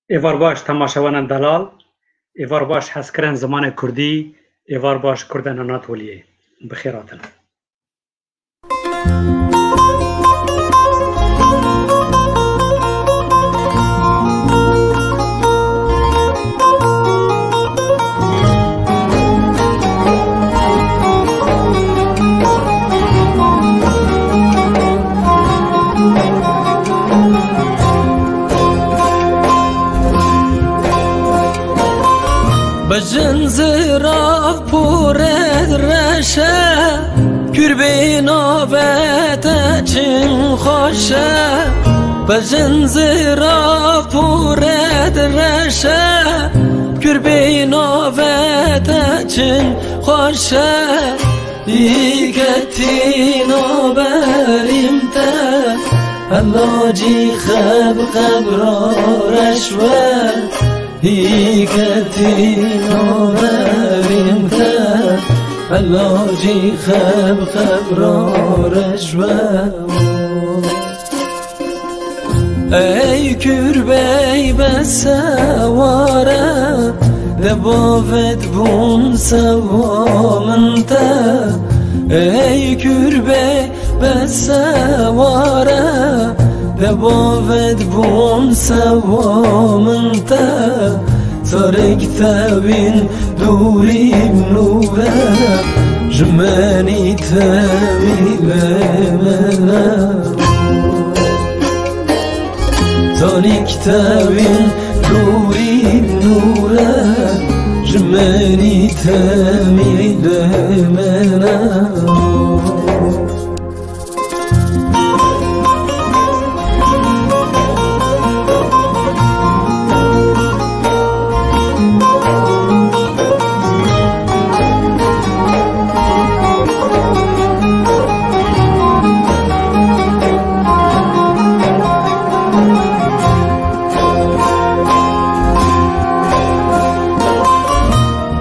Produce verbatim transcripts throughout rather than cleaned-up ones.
Êvar baş temaşevanên delal, êvar baş hezkirin zimanê kurdî, êvar baş kurdên Anatoliyê. Bi xêr hatin. Bejin zirav pûrê reşe, kûr bê navê te çin xweş e. Bejin zirav pûrê reşe, kûr bê navê te çin xweş e. Îketî naberîm te, hela cî xeb xebra reşwe. Îketî naberîm te, hela cî xeb xebra reşwe. Ey Kûrbey be seware, de bavet bûn sewa min te. Ey Kûrbey be seware, de bavet bûn sewa min te. Zarek tewîn dûrî nûre, ji menî tewî lemene. Zarek tewîn dûrî nûre, ji menî tewî lemene.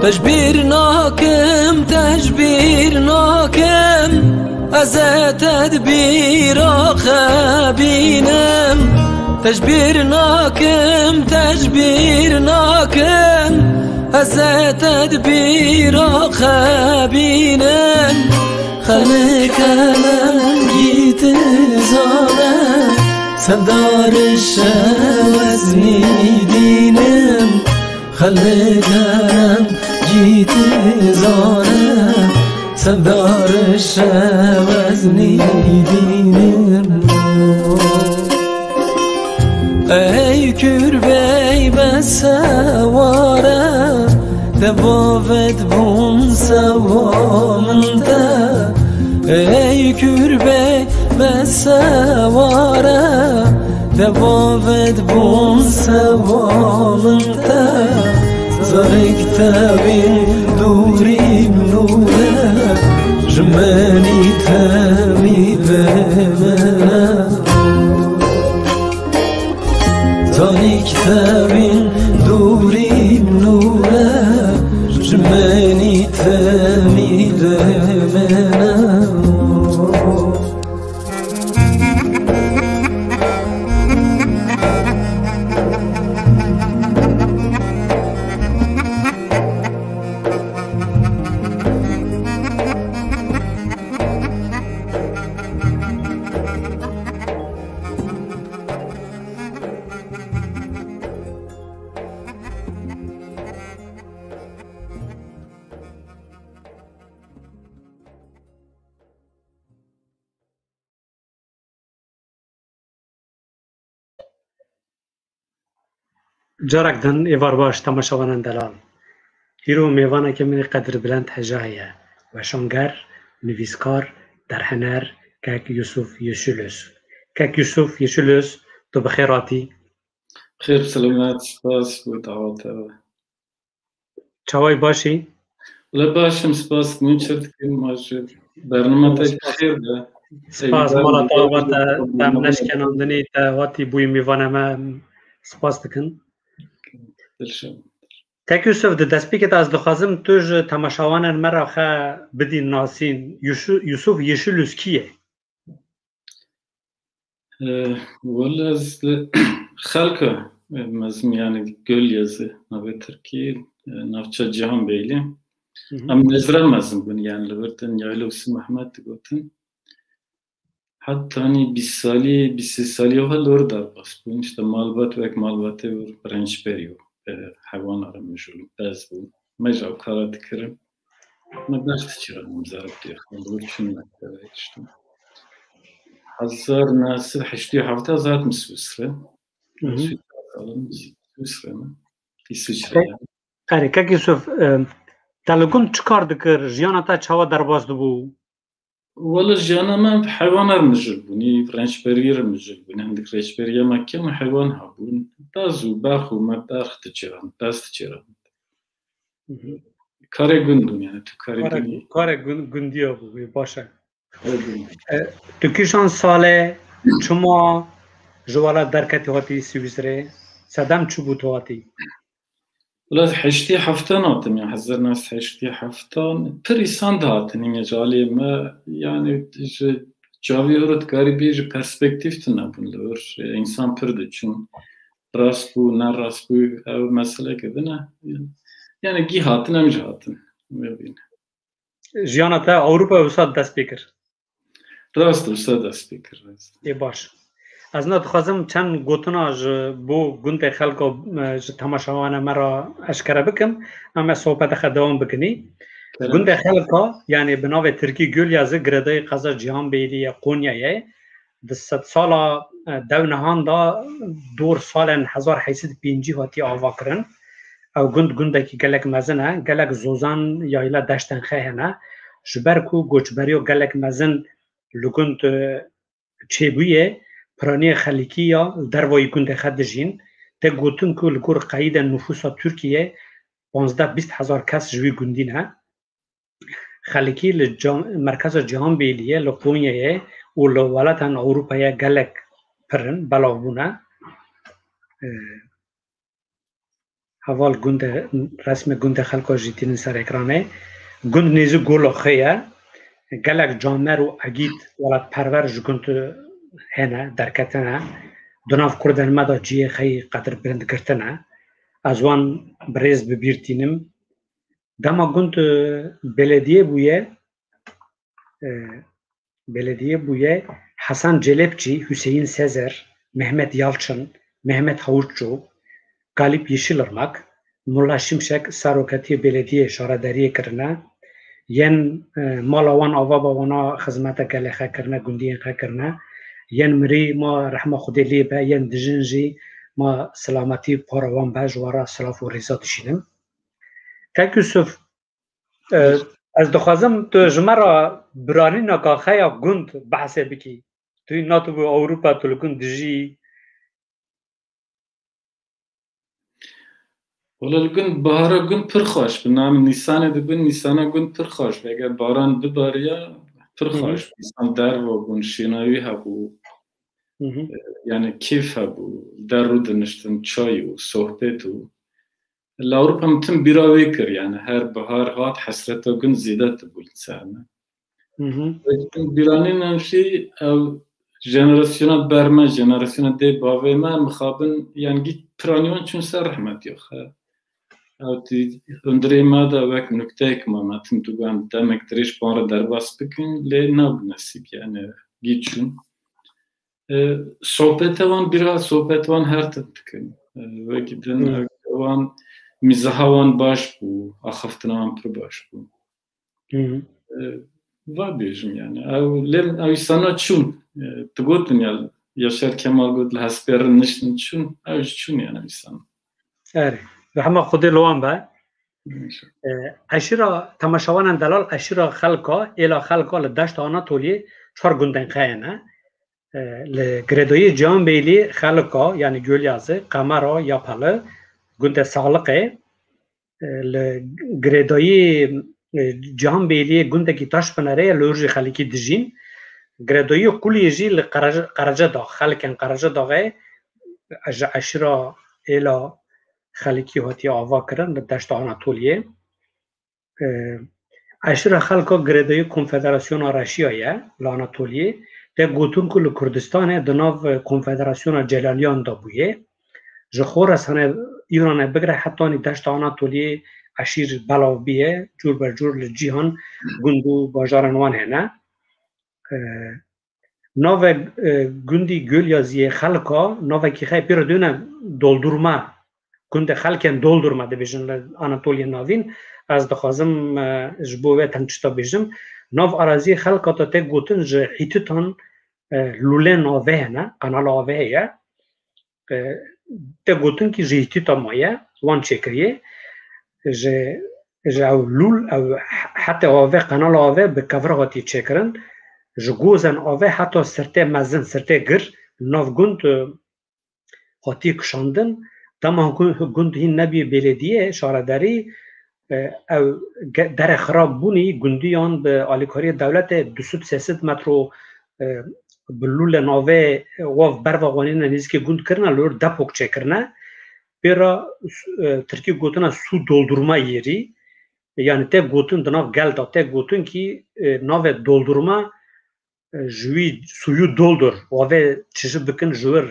Te ji bîr nakim, te ji bîr nakim. Ez ê te di bîra xebînim, te ji bîr nakim, te ji bîr nakim. Ez ê te di bîra xebînim. Xelike lengî tu zane, sevdar şeweznî dînim. Xelike lengî tu zane, sevdar şeweznî dînim. Ey Kûrbey be seware, de bavet bûn sewa min te. Ey Kûrbey be seware, de bavet bûn sewa min te. Zarek tewîn dûrî nûre, ji menî tewî lemene. Zarek tewîn dûrî nûre, ji menî tewî lemene. Carek din êvar baş temaşevanên delal. Îro mêvanekê min ê qedirbilend heja heye, weşanger, nivîskar, derhener, kek Yusuf Yeşilöz. Kek Yusuf Yeşilöz, tu bi xêr hatî. Xêr selamet, spas bo daweta we. Çaway, baş î? Wele baş im, spas. Min çi dikim, ma ji bernama te xêr be. Spas, mala te ava te, te em neşkenandinî, te hatî bûyî mêvanê me, spas dikin. Dilşad. Kek Yusuf, di destpêkê de ez dixwazim tu ji temaşevanên me re xwe bidî nasîn. Yusuf Yeşilöz kî ye? Wele ez xelk e, e, mezin, yani Gölyazı, navê Tirkî, e, navça Cihanbeyli. Hı hı. Em nêzira mezin bûn, yani li vir din Yayla Usî Mehmet digotin. Heta hani bîst salî, bîst sê salî ava li wir derbas bûn. İşte malbat wek malbatê wir rençberî û, e, heywana re mijûl, bez bûn. Me jî ew kara dikirin. Me berx diçirin, zarok diye. Li wir çûn mektebe işte. Hezar neh sed heştê û heft ez hatim Swîsre. Hı hı. Swîsre, Swîsre me. İsviçre yani. Erê, kek Yusuf, e, te li gund çi kar dikir? Jiyana te çawa derbas dibû? Wele jiyana me heywana re mijûl bûn, î rençberiyê re mijûl bûn. Hindik rençberiya me kêm û heywan hebûn. Bez û berx û me berx diçêrand, bez diçêrand. Hı hı. Karê gund bûn yani, tu karê Karê, gundî. Karê gun-, gundiya bû, wê baş e. Karê gund. E, tu kîjan salê, çima ji welat derketî hatî Swîsrê? Sedem çi bû tu hatî? Wela heştê heftan hatim ya, hezar neh sed heştê heftan. Pir îsan dihatin, yine calê me, yani ji cavî ewro dikarî bêjî perspektîf tune bûn li wir. Însan pir diçûn. Rast bû, ne rast bû, ew meseleke din e. Yani gî hatin, em jî hatin. Wê bîne. Jiyana te Ewropa wisa dest pê kir? Rast, wisa dest pê kir, rast. Ê baş. Ez na dixwazim çend gotina ji bo gundê Xelka, e, ji temaşevanê me re eşkere bikim. Em ê sohbeta xwe dewam bikinî. Kerem. Gundê Xelka, yani bi navê tirkî Gölyazı, girêdayî qeza Cihanbeyli ye, Konyayê. Di sedsala, e, dewnihan de dor salên hezar heyt sed pêncî hatiye avakirin. Ew gund gundekî gelek mezin e, gelek zozan yayla deştên xwe hene. Ji ber ku göçberiya gelek mezin li gund, e, çêbûye, piraniyê xelkî ya li dervayî gundê xwe dijîn. Tê gotin ku li gor qeyîdên nufûsa Tirkiyê panzdeh bîst hezar kes ji wî gundî ne. Xelkî li Ca-, merkeza Cihanbeyliye, li Konyayê û li welatên Ewropayê gelek pir in, belav bûne. Ee, heval gundê, resmê gundê Xelka jî tînin ser ekranê. Gund nêzî gola xwe ye. Gelek camer û egîd welatperwer ji gund hene, derketine. Di nav kurdên me de cihê xwe yî qedirbilind girtine. Ez wan bi rêz bi bîr tînim. Dema gund, e, belediye bûye, e, belediye bûye, Hasan Celepçî, Hüseyin Sezer, Mehmet Yalçın, Mehmet Havuççu, Galip Yeşilırmak, Mulla Şimşek seroketiyê belediyê şaredariyê kirine, yên, e, mala wan ava ba wana xizmeta gelê xwe kirine, gundiyên xwe kirine, yên mirî ma rehma Xwedê lê be, yên dijin jî ma selametî para wan be, ji wan re silav û rêza dişînim. Kek Yusuf, e, ez dixwazim tu ji me re biranîna kaxeya gund behsê bikî. Tu natibû Ewropa, tu li gund dijî. Wala li gund bihara gund pir xweş bi. Nam Nîsanê dibin, Nîsana gund pir xweş bi. Eger baran bibariya, pir Hı hı. xweş bi. Însan derva bûn, şênawî hebû. Hı hı. E, yani kêf hebû. Der rû diniştin, çay û sohbet û. Li Ewropa min tim bîra wê kir, yani her bihar hat hesreta gund zêde dibû li ser me. Hı hı. Bîranînan jî ew jenerasyona ber me, jenerasyona dê bavê me, mixabin, yani gît piranî wan çûn ser rehmetiya xwe. Ew tî hundirê me de wek nukteyek ma me tim dibû em demek dirêj bi wan re derbas bikin, lê nabû nesîb, yani gît çûn. E, sohbete wan bîra, sohbet wan her tim dikin. E, wekî din Hmm. ew wan mîzaha wan baş bû, axaftina wan pir baş bû. Hmm. E, va bêjim yani. Ew, lê ew îsana çûn. E, tu gotin ya, Yaşar Kemal got li hespê re niştin çûn. Ew jî çûn yani îsana. Erê. Rehma Xwedê li wan be. E, eşîra, temaşevanên delal, eşîra Xelka, êla Xelka li deşta Anatoliyê çar gundên xwe ye ne. E, li girêdayî Cihanbeyliê Xelka, yani Gölyazı, Qemera, Yapalı, gundê Saliqê, e, li girêdayî, e, Cihanbeyliê gundekî Taşpinerê ye, li wir jî xelkî dijîn. Girêdayî Quliyê jî li Qerece-, Qerecedax, xelkên Qerecedaxê ji eşîra êla xelkî hatiye ava kirin li deşta Anatoliyê. E, eşîra Xelka girêdayî Konfederasyona Reşiya ye li Anatoliyê. Tê gotin ku li Kurdistanê di nav, e, Konfederasyona Celaliyan de bûye. Ji Xorasanê, Îranê bigire hetanî deşta Anatoliyê eşîr belav bûye, cûr ber cûr li cîhan gund û bajaran wan hene. E, navê, e, gundî Gölyaziyê Xelka, navekî xey pê re diyone Doldurma. Gundê Xelkên Doldurma dibêjin li Anatoliyê Navîn. Ez dixwazim, e, ji bo wê tim tişta bêjim. Nav araziyê Xelka de tê gotin ji Hîtitan, e, lûlên avê hene, qenala avê heye. E, tê gotin kî ji Hîtîta maye, wan çêkiriye. Ji, ji ew lûl, ew he-, hetê avê, qenala avê bi kevra hatiye çêkirin. Ji gozên avê heta sirtê mezin, sirtê gir, nav gund, e, hatiye kişandin. Dema gu-, gund hîn nebî belediye, şaredarî, e, ew ge-, derê xirab bûnî gundiyan bi alîkariyê dewletê du sed sê sed metro, e, bi lûlên avê, e, wav berva wanîne nêzîkê gund kirine, li wir depok çêkirine. Pê re, e, tirkî gotine su doldurma yerî. Yani tê gotin di nav gel de, tê gotin kî, e, navê doldurma, e, ji wî suyu doldur, avê çiji bikin ji wir,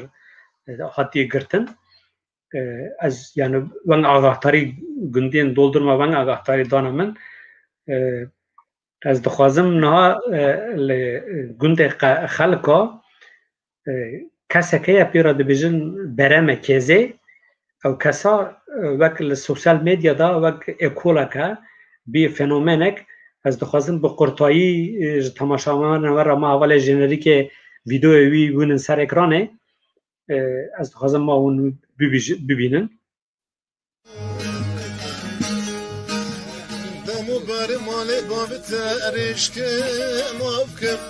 e, hatiye girtin. E, ez, yani, weng agahdarî gundiyên doldurma, weng agahdarî dane min. E, ez dixwazim niha, e, li gundê Qe-, Xelka, e, keseke ye pê re dibêjin Bereme Kêzê. Ew kesa, e, wek li sosyal medyada wek ekoleke bî fenomenek. Ez dixwazim bi qurtayî, e, ji temaşevanên we re me hevalê jenerîkê vîdeoyê wî bînin ser ekranê. E, ez dixwazim ma hûn bibîj-, bibînin. Dem û berê malê bavê te rêşke mavkim,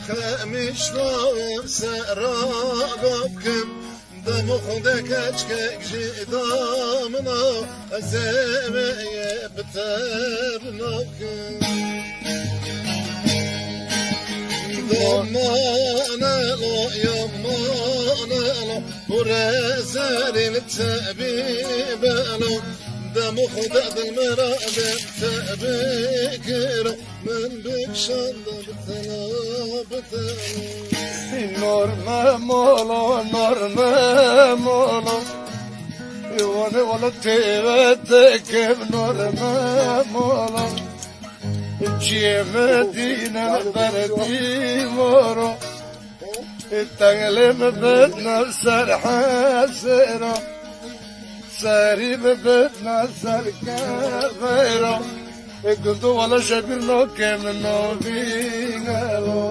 xemîş bavê sera bavkim. Dem û xwendê keçkek jî damina, ez ê wê yê bi te bi navkim. Damane lo, yamane lo, Û rezerî li tebî belo, dem û xwe de dil min re bê tebî kiro, min bikşanda bi tela, bi tela. Nor me molo, nor me molo, wane wala têve tekim nor me molo. Çiyê me dîne berdî moro. Tenglê min bidne ser hesêra, serî min bidne ser kevêra. Gundo wala jebir no ke min no vînelo.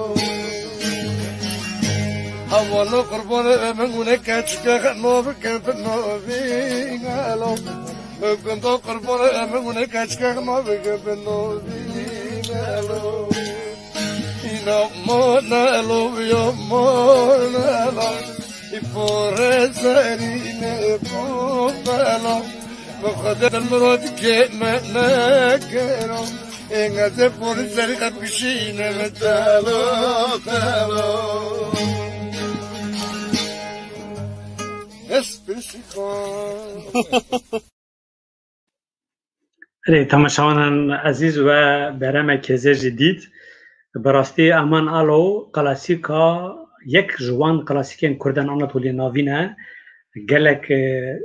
Hewalo qurbane min gune keçke no ke min no vînelo. Gundo qurbane min gune keçke no ke min no vînelo. Îna monelo yo monelo, î pore serîne pomelo, bi xwe de mirod ke me nekero, êngeze pore serî qep kişîne me telo telo. Es pisî xwe. Erê, temaşevanên ezîz we Bereme Kêzê jî dît. Bi rastî Aman Alo klasîka, yek ji wan klasîkên kurdên Anatoliyê Navîn e. Gelek, e,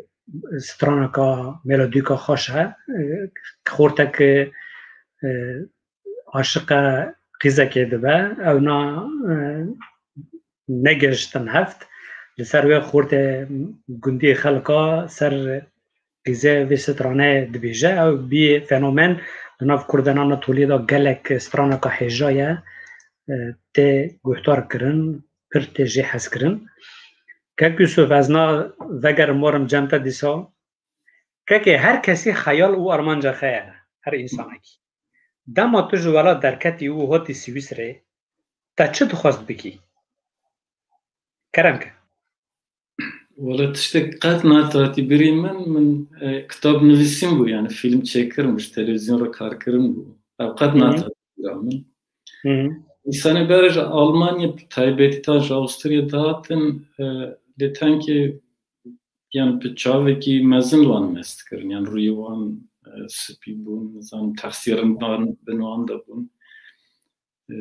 straneka, melodîka xweş e. E, xortek, e, aşiqe qîzekê dibe. Ewna, e, negihiştin heft. Li ser wê xortê gundiyê Xelka ser qîzê vê stranê dibêje. Ew bî fenomen di nav kurdên Anatoliyê de gelek straneka hêja ye, e, tê guhdar kirin, pir tê jê hez kirin. Kek Yusuf, ez na vegerim warim cem te dîsa. Kekê, her kesî xeyal û armanca xwe ye, her însanekî. Dema tu ji welat derketî û hotî Swîsrê, te çi dixwest bikî? Kerem ke. Wele tiştek qet nehatî birî min, min, e, kitab nivîsîn bû, yani fîlm çêkirin bû, ji televîzyon re kar kirin bû. Ew qet Hı hı. nehatî bira min. Hı hı. Însanê berê ji Almanya, bi taybetî ta ji Awistiryê dihatin, e, lê tenkê, yan bi çavekî mezin li wan mest kirin, yan rûyê wan, e, spî bûn, nizanim texsî rind wan, bin wan de bûn. E,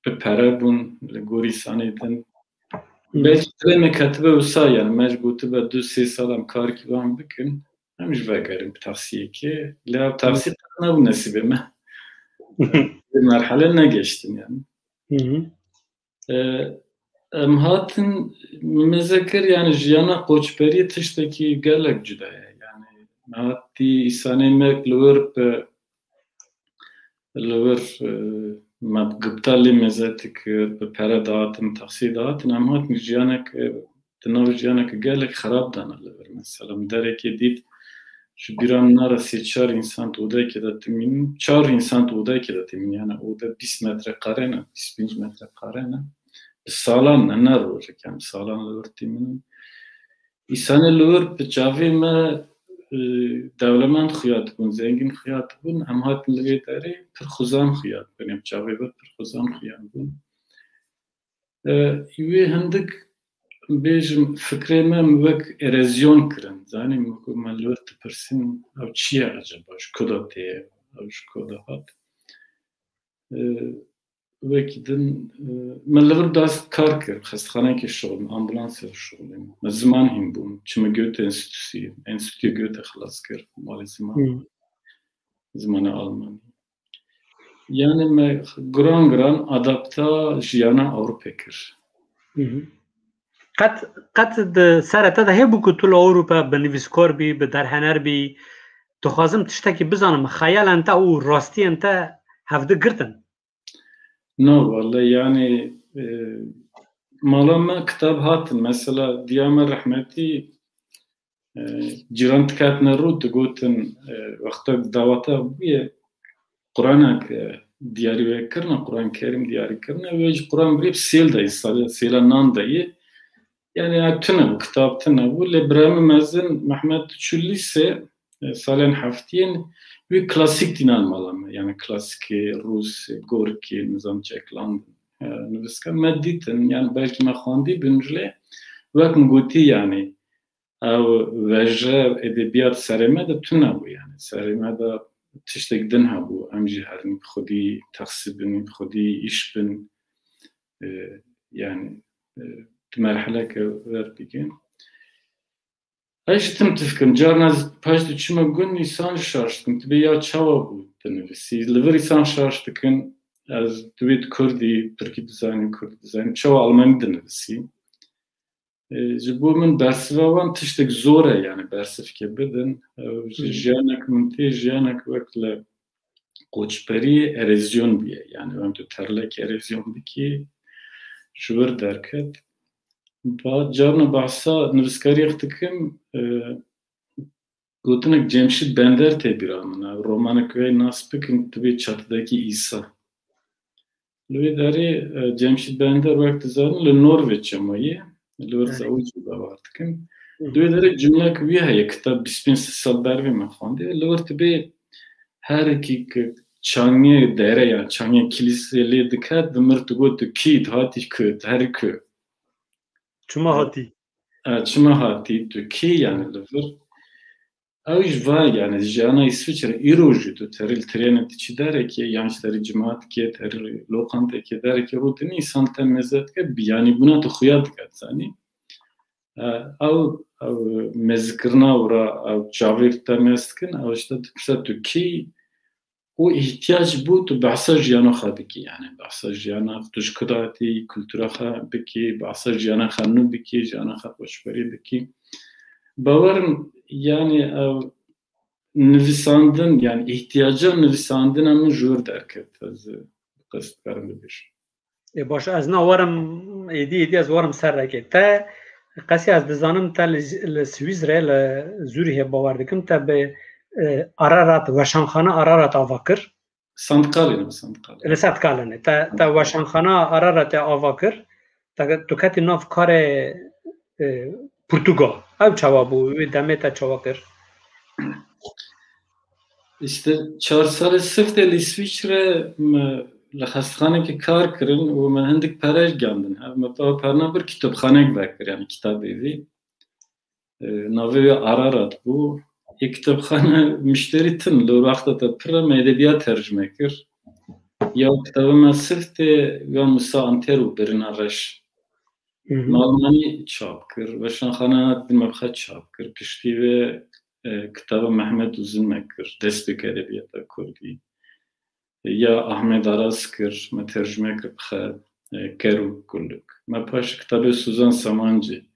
bi pere bûn, li gorî însanê din. Belkî dilê me ketibe wisa, yani me ji gotibe du sê sal em karkî wan bikin, em ji vegerin bi taksiyekê. Lê ev taksî qet nebû nesîbê me. Vê merhele negeştin yani. E, em hatin, min zikir, yani jiyana koçberiyê tiştekî gelek cuda ye. Yani me hatî îsanê me li wir bi, li wir, e, me bi gipta lê mêze dikir, bi pere dihatin, taksî dihatin, em hatin jiyanek, e, di nav jiyanek gelek xerab dana li vir. Mesela min derekê dît, ji bîra min nare sê çar însan di odayekê de dimînin, çar însan di odayekê de dimînin, yani oda bîst metre kare ne, bîst pênc metre kare ne. Bi salan ne, ne rojek, yani bi salan li wir dimînin. Îsanê li wir bi çavê me, e, dewlemend xuya dibûn, zengîn xuya dibûn, em hatin li vê derê pir xuzan xuya dibûn, em çavê vir pir xuzan xuya dibûn. E, wê hindik bêjim, fikrê me min wek erozyon kirin. Zanî, min ku me li wir dipirsîn, ew çi ye eceba, ji ku de tê, ew ji ku de hat? E, wekî din, e, me li vir dest kar kir, xestexaneyekê şixulin, ambulansê şixulin. Me ziman hîn bûn, çime Goethe Enstitüsî, Enstitüyê Goethe xilas kir, malê ziman. Hmm. Zimanê Almanî. Yani me giran giran adapta jiyana Ewropê kir. Hı hı. Qet, qet di serê te de hebû ku tu li Ewropa bi nivîskar bî, bi derhener bî? Dixwazim tiştekî bizanim, xeyalên te û rastiyên te hevdi girtin? Na, wele, yani, e, mala me kitab hatin. Mesela, diya me rehmetî, e, cîran diketine rû, digotin, e, wextek daweta bûye, Quranek, e, diyarî wê kirine, Quran Kerîm diyarî kirine, wê ji Quran birê bi sêl de yê, sal-, sêla nan de yê. Yani, ev tune bû, kitab tune bû. Lê birayê min mezin Mehmet çû lîse, e, salên heftiyên, wî klasîk tînan mala me. Yani, klasîkê rûs, Gorkî, nizam çek, Landin, e, nivîskar. Me dîtin, yani, belkî me xwendî bin, lê wek min gotî, yani, ew veje, edebiyat serê me de tune bû, yani. Serê me de tiştek din hebû. Em jî herin xwedî texsî bin, xwedî îş bin. E, yani, e, di merheleke wer bigin. Ez jî tim difikirim. Carna ez paş diçime gun, îsan şaş dikim. Tu bê ya çawa bû dinivîsî? Li vir îsan şaş dikin. Ez divê tu kurdî, tirkî dizanî, kurdî dizanî. Çawa almanî dinivîsî? E, ji bo min bersiva wan tiştek zor e, yani bersivkê bidin. Ew ji Hı. jiyanek min tê, jiyanek wek li koçberî erozyon bûye. Yani wem tu terlek erozyon bikî, ji wir derket. Ba, carna behsa nivîskariyek dikim, e, gotinek Cemşîd Bender tê bîra min. Ev romanek wê nas bikin, dibê Çatıdaki İsa. Li wê derê, e, Cemşîd Bender wek dizanin li Norveç çemayê. Li wir Evet. Zewicî bawer dikim. Hı. Li wê derê cumlek wî heye, kitab bîst pênc sal ber vê me xwendê. Li wir dibê her yekî ki çangê dere ya çangê kilîsê lê diket, dimir digot tu kî, tu hatî ku, tu herî ku. Çima hatî? E, çima hatî, tu kî yani li vir? Ew jî va, yani jiyana Îsviçre îro jî tu terî li trênê diçî derekê, yan ji terî cimatkê, terî loqantekê derekê rû dinî, însan te mêze dike, biyanîbûna tu xuya dike, zanî. E, ew, ew mêzikirina û ra ew çavêr te mêz dikin, ew ji te dipirse tu kî, û îhtiyac bû tu behsa jiyana xwe bikî, yani behsa jiyana tu ji ku de hatî, kultura xwe bikî, behsa jiyana xwe nû bikî, jiyana xwe koçberî bikî. Bawerim, yani ew nivîsandin, yani îhtiyaca nivîsandina min ji wir derket. Ez bi qest dikarim bibêjim. Ê, baş, ez na werim, êdî, êdî ez werim ser rekê. Te, qesî ez dizanim te li, li Swîsrê, li Zûrîhê bawer dikim, te bi, e, Ararat, weşanxana Ararat ava kir. Sandqalê ne, Sandqalê. Li Sandqalê ne. Te, te weşanxana Araratê ava kir. Te, tu ketî nav karê, e, Portugal. Ew çawa bû? Wê demê te çawa kir? Îşte çar salê siftê li Îsviçre me li xestexanekê kar kirin û me hindik pere gandin. Ev me tawa perna bir kitobxanek vekir, yani kitabê vî. E, navê wê Ararat bû. Yê kitobxane mişterî tin, li wexta te pir e, me edebiyat tercüme kir. Ya kitaba me siftê ya Musa Anter û Birina Reş. Hı hı. Li Almanî çap kir, weşanxaneya din me bi xwe çap kir. Piştî vê, e, kitaba Mehmet Uzun me kir, Destpêk Edebiyata Kurdî. Ya Ahmet Aras kir, me tercüme kir bi xwe, e, Ker û Kuluk. Me paş kitabê Suzan Samancî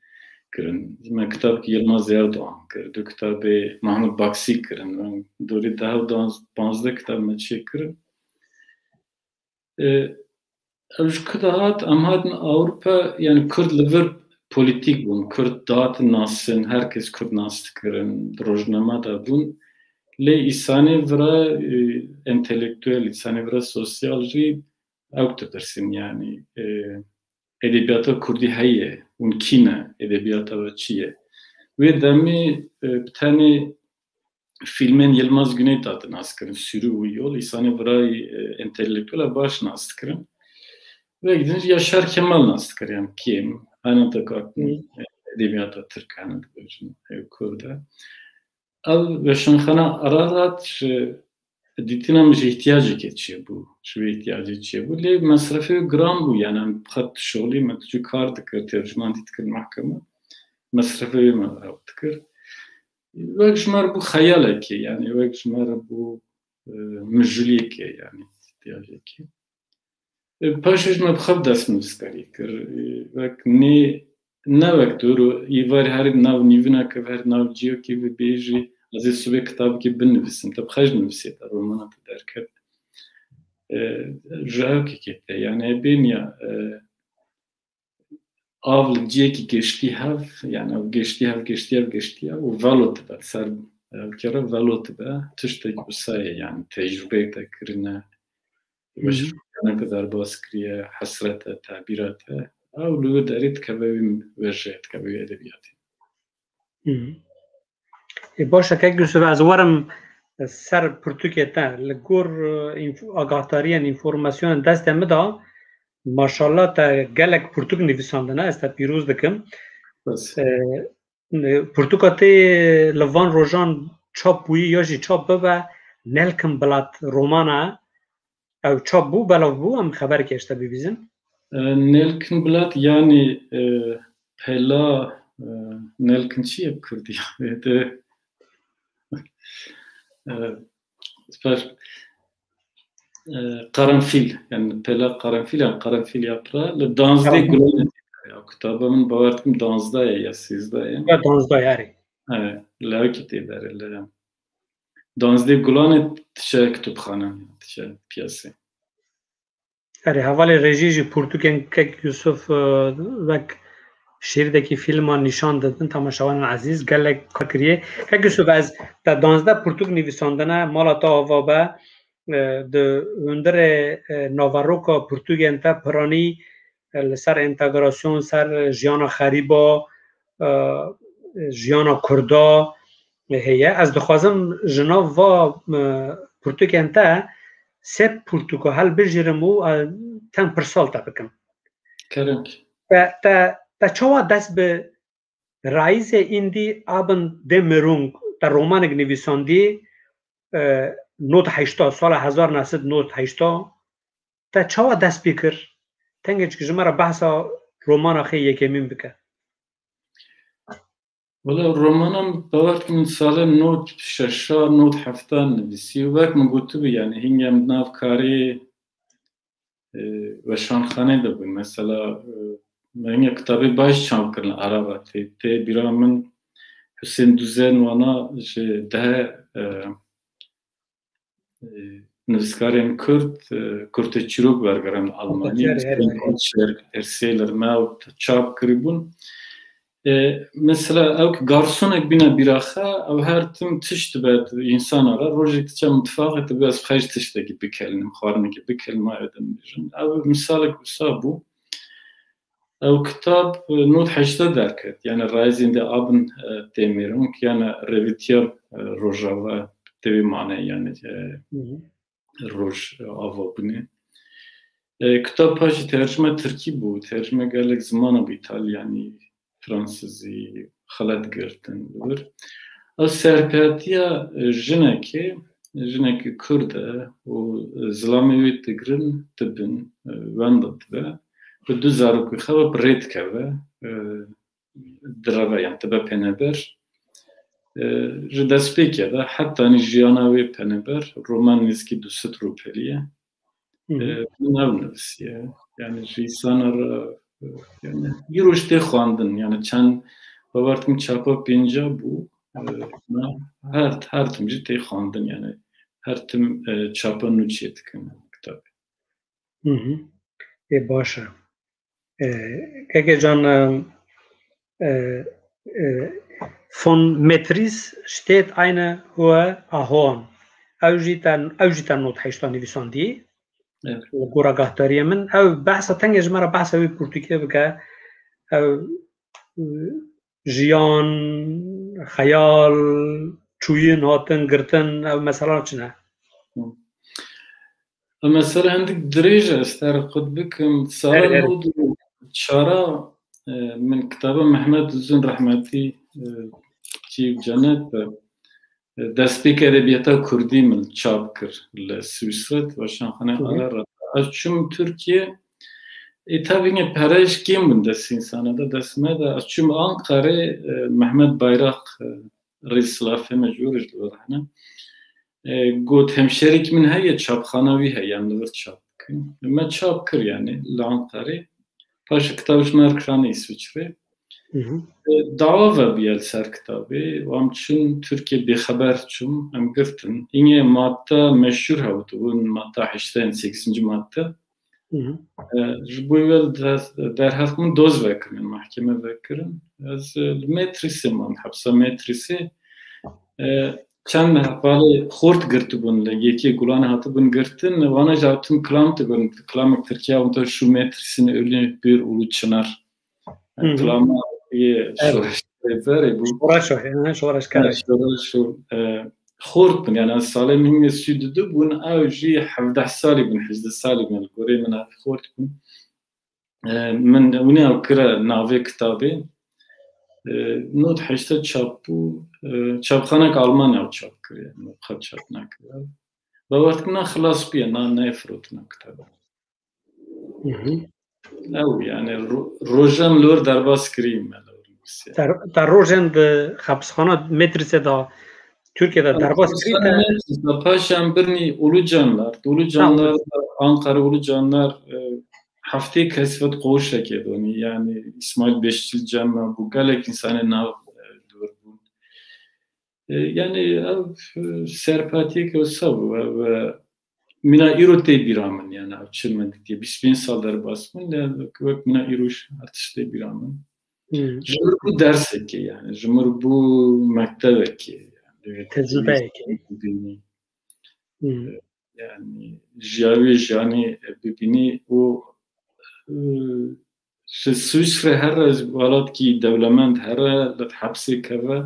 kirin. Me kitabekî Yilmaz Erdoğan kir. Du kitabê Mahmut Baksî kirin. Em dorî deh û panzdeh kitab me çêkirin. E, ev ji ku de hat, em hatin Ewropa, yani Kurd li vir polîtîk bûn, Kurd dihatin nasin, her kes Kurd nas dikirin, di rojnama de bûn. Lê îsanê vira, e, entelektuel, îsanê vira sosyal jî ew dipirsin, yani, e, edebiyata Kurdî heye, hûn kî ne, edebiyata we çi ye? Wê demê, e, bi tenê fîlmên Yilmaz Güney dihatin naskirin, Sürü û Yol, îsanê virayî, e, entelektuela baş nas dikirin. Wek din jî Yaşar Kemal nas dikir, yani kêm, hene dikartin, Hı. e, edebiyata Tirk hene dibêjin, e, Kurd e. Ev weşanxana Ararat ji dîtina min ji îhtiyacekê çêbû, ji wê îhtiyacê çêbû. Lê mesrefê wê giran bû, yani em bi xwe tişolî me tu kar dikir, tercumandî dikir mehkeme. Mesrefê wê me ew dikir. Wek ji me re bû xeyalekê, yani wek ji me re bû, e, mijûliyekê, yani îhtiyacekê. E, paşê ji me bi xwe dest nivîskarî kir. E, wek nê, ne wek dor û îvarî herî nav nîvîneke ve, herî nav ciyokê ve bêjî, ez ê sibê kitabekê binivîsim. Te bi xwe jî nivîsê, te romana te derket. E, ji ew kekê te, yani, e, bêniya, e, av li ciyekî geştî hev, yani ew geştî hev, geştî hev, geştî hev û velo dibe, ser ev kere velo dibe, tiştek wisa ye, yani tecrubeyek te kirine, Hı hı. weşanxaneke derbas kiriye, hesret e, tebîret e, ew li wê derê dikeve wî wêjeyê, dikeve wî edebiyatê. Hı hı. Ê, baş e, kek Yusuf, ez werim ser pirtûkê te. Li gor, e, înf-, agahdariyên, înformasyonên destê min de, maşallah, te gelek pirtûk nivîsandine, ez te pîroz dikim. Bes. E, pirtûka te li van rojan çap bûyî ya jî çap bibe, Nelkin Bilat romana, ew çap bû, belav bû, em xeberekê ji te bibîzin. E, Nelkin Bilat, yani, e, pela, e, Nelkin çi ye bi Kurdî? De, e, spas. E, Karanfil, yani pela karanfil, yani karanfil yaprağı, li danzdeh Karanfil. Gulanê tê de ye. Ya kitaba min bawer dikim danzdeh ye ya sêzdeh ye. Ya danzdeh ye, erê. Evet, li ewkî tê de ye, li danzdeh Gulanê diçe kitobxane, diçe piyasê. Erê, hevalê rejî jî pirtûkên kek Yusuf, e, wek şeridekî fîlma nîşan didin temaşevanên ezîz, gelek kar kiriye. Kek Yusuf, ez te danzdeh pirtûk nivîsandine, mala te ava be, e, di hundirê, e, naveroka pirtûkên te piranî, e, li ser entegrasyon, ser jiyana xerîba, e, jiyana Kurda heye. Ez dixwazim ji nav va, e, pirtûkên te sê pirtûka hilbijêrim û, e, ten pirsal te bikim. Kerem. Te, te, te çawa dest bi Reise in die Abend der Dämmerung, te romanek nivîsandî, e, nod heşta, sala hezar neh sed nod heşta, te çawa dest pê kir? Tengê çik ji me re behsa romana xê yekemîn bike. Wela, romana min, bawer dikim, salên nod şeşa, nod hefta nivîsî. Wek min gotibû, yani, hingê em di nav karê, e, weşanxanê de bûn. Mesela, e, me hingê kitabê baş çap kirin Arabatê. Tê bîra min Husên Duzen wana ji deh, e, e, nivîskarên Kurd, e, Kurteçîrok wergiran li Almanî. Kurteçîrok, herî, herî. Kurteçîrok, Ersêler me ew çap kiribûn. E, mesela ew ki garsonek bîne bîra xwe, ew her tim tişt dibe însana re. Rojek diçe mitfaxê dibe ez xwe ji tiştekî bikelînim, xwarinekî bikelînim, aye dem bêjin. Ew misalek wisa bû. Ew kitab, e, nod heşta derket. Yani Reise in die Abend, e, Dämmerung, yani rêvîtiya, e, rojava, tê wî mane, yani, e, Hı hı. rojava bûne. E, kitab paşî tercime tirkî bû, tercime gelek zimana bû, îtalyanî, fransizî, xelet girtin li vir. Ew serpêhatiya, e, jinekê, jinekê Kurd e û, e, zilamê wê digirin, dibin, e, wenda dibe. bi du zarokî xwe ve bi rê dikeve, e, direve, yan dibe pêneber. E, ji destpêkê de hetanî jiyana wê pêneber, roman nêzîkî du sed rûpelî ye. Hı hı. E, min ew nivisiye. Yani ji îsana re, e, yani îro jî tê xwendin. Yani çend, bawer dikim çapa pênca bû. E, na her, her tim jî tê xwendin. Yani her tim, e, çapa nû çê dikin kitabê. Hı hı. Ê, baş e. E, Keke Can, e, e, e, von Maîtrise steht eine hohe Ahorn. Ew jî te, ew jî te not heşta nivîsandî. Evet. Li gora guhdariyê min. Ew behsa tengê ji me re behsa wî pirtûkê bike. Ew, e, jiyan, xeyal, çûyin, hatin, girtin, ev mesela çi ne? Hı. Ev mesela hindik dirêj e, ez te re qut bikim. Sala Erê, erê. nod û çar, e, min kitaba Mehmet Uzun rehmetî, e, cî cennet be, e, destpêk edebiyata kurdî min çap kir li Swîsre, weşanxane Hı hı. Alara. Ez çûm Tirkiye, ê, tabi yine pere jî kêm bûn dest însana de, dest me de. Ez çûm Ankarê, e, Mehmet Bayrak, e, rê silafê me ji wir ji li wir hene. E, got, hemşerekî min heye, çapxana wî heye, em li vir çap dikin. Me çap kir yani li Ankarê. Paşê kitab ji me re kirane Îsviçrê. Hı hı. E, dawa vebûye li ser kitabê. Em çûn Tirkiye bêxeber çûm, em girtin. Yine madde meşhur hebû, dibûn madde heştê, sekizinci madde. Hı hı. E, ji bo wê li der-, derheq min doz vekirin, mahkeme vekirin. Ez, e, li Maîtrisê mam, hepsa Maîtrisê. E, çend hevalê xort girtibûn li yekê gulanê hatibûn girtin, wana jî hatin kilam digotin, kilamek Tirkiye, hatin şu Maîtrisê ölü bir ulu çınar. Hı hı. Kilama yê Evet. şoreşgerê berê bû. Şoreş o, he, şoreşger. Evet, şoreş o, e, xort bûn, yani salê min sî û du bûn, ew jî hevdeh salî bûn, hejdeh salî bûn, li gorê min ev xort bûn. E, min wîne ew kire navê kitabê. E, nod heştê çap bû, e, çapxanek Almanya ew çap kiriye, yani xwe çap nekiriye. Bawer dikim na xilas bûye, na, neyê firotine kitaba. Hı hı. Ew yani ro-, rojan li wir derbas kirî me li wir nivîsiye. Te, te rojan di xepisxana Maîtrisê de Tirkiye de derbas kirî te? Paşa em birnî Ulucanlar. Ulucanlar, Ankara Ulucanlar, e, heftê kes vet koğuşekê donî. Yani İsmail Beşçil cem me bû. Gelek insanê nav, e, li wir bûn. E, yani ev, e, serpatiyeke wisa bû. Ev, e, Mîna îro tê bîra min, yani ev çi min dikê, bîst pênc sal derbas min, lê wek mîna îro jî her tişt tê bîra min. Hmm. Ji min bû dersekê, yani ji min bû mektebekê, yani Tecrübeyekê. Bibînî. Hmm. Yani jiya wê jiyanê bibînî û, e, Ji Swîsrê here, ji welatkî dewlemend here, li hepsê keve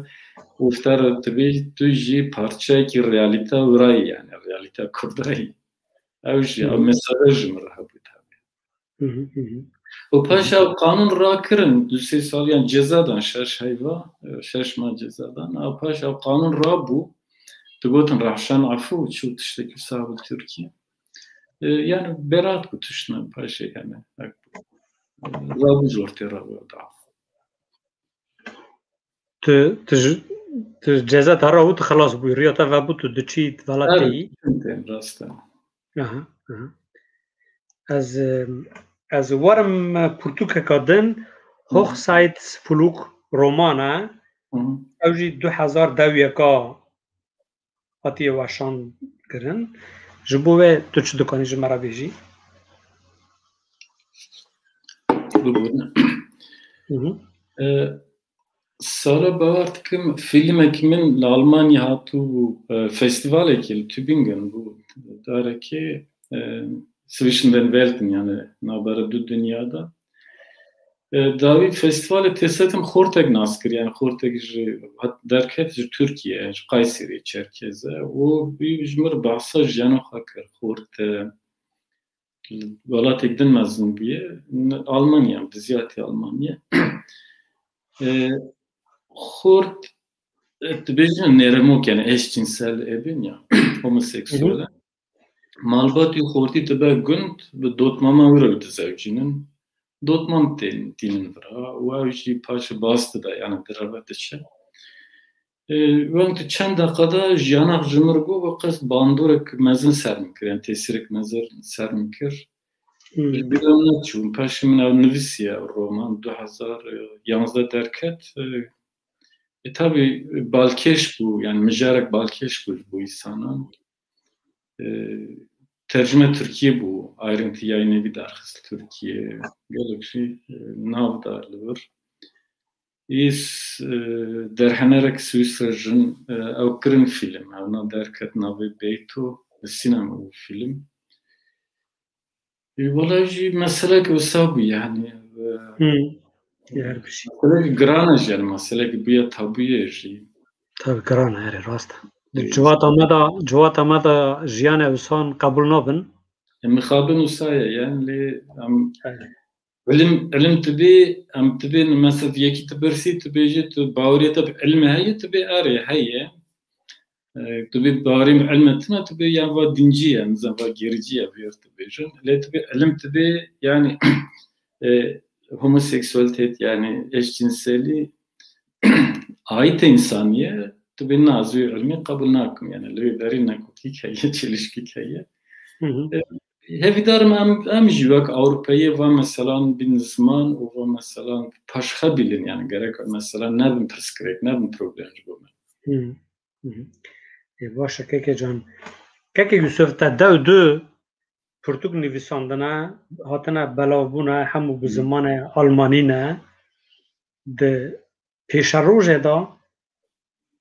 û te re dibê tu jî parçeyekî realîta wira yî, yani realîta kurda yî. Ew jî, Hı hı. ew mesele ji min re hebû tabi. Hı hı, hı hı. Û paşa ew qanûn rakirin, du sê sal, yani ceza dan, şeş heyva, e, şeş mah ceza dan. Ew paşa ew qanûn rabû, digotin rehşan efû, çû tiştekî wisa bû Tirkiye. E, yani berat bû tiştine paşê, yani. Rabû ji ortê re da. Tu, tu ji, tu ceza te rabû, tu xelas bûyî. Riya te vebû, tu diçî velatê yî. Evet, rast e. Aha, aha. Ez, em, ez werim pirtûkeka din, Hı. Hochzeitsflug roman e. Hı. Ew jî du hezar dewiyeka hatiye weşan kirin. Ji bo wê tu çi dikanî ji me re bêjî? Bibûne. Hı hı. E, Sala bawer dikim, fîlmekî min li Almanya hatibû, e, festîvalekê li Tübingen bû, darekê, e, Zwischen den Welten, yani navbera du dinya de. E, dawî festîvalê têsetim xortek nas kir, yani xortek ji hat derket ji Tirkiye, ji Kayseri, Çerkeze û wî ji min re behsa jiyana xwe kir. Xort, e, li welatek din mezin bûye, Almanya, bi ziyatî Almanya. E, xort, e, dibêjin nêremok, yani eşcinsel ebin ya, homoseksüel. Hı hı. Malbatî xortî dibe gund, bi dotmama wî re dizewcînin. Dotman tên tînin vira û ew jî paşê bas dide, yani direve diçe. E, weng tu çend deqa de jiyana ji min re got, we qas bandorek mezin ser min kir, yani tesîrek mezin ser min kir. Hmm. Ji bîra min neçûn. Paşê min ew nivîsiye, ew roman du hezar yanzdeh derket. E, e, tabî balkêş bû, yani mijarek balkêş bû ji bo însanan. E, tercüme Tirkiye bû, Ayrıntı Yayın Evi derxist Tirkiye. Gelek jî, e, nav da li vir. Îs, e, derhenerek Swîsre jin, e, ew kirin fîlm. Ew na derket navê Beyto, li sînema bû fîlm. E, wela jî meselek wisa bû, yani, e, Hmm. Her bir şey. Meselek giran e jî, yani, meselek bûye tabûye jî. Tabii giran e, erê, rast e. Di Evet. civata me de, civata me de jiyan e wisa qebûl nabin. E, mixabin wisa ye, yani, lê em Evet. ilim, ilim tu bê, em tu bê, mesela, yekî tu pirsî, tu bêjî, tu baweriyê te bi ilmê heye, tu bê erê, heye. E, tu bê bawerî bi ilmê tune, tu bê yan va dincî ye, nizam va gericî ye, vêr tu bêjin. Lê tu bê ilim tu bê, yani, e, homoseksualîtet, yani eşcinselî, ait însanî ye, tu bê na ez wê ilmê qebûl nakim, yani li wê derê nekotîk heye, çelişkîk heye. Hı hı. E, hevîdarim em, em jî wek Ewropeyê va meselan bin ziman û va meselan paşxe bilin, yani gerek meselan nebin pirsgirêk, nebin problem ji bo me. Hı. Hı hı. E, baş e, keke can. Keke Yusuf, te dew du pirtûk nivîsandine, hatine belavbûne, hemû bi Hı. zimanê almanî ne. Di pêşerojê de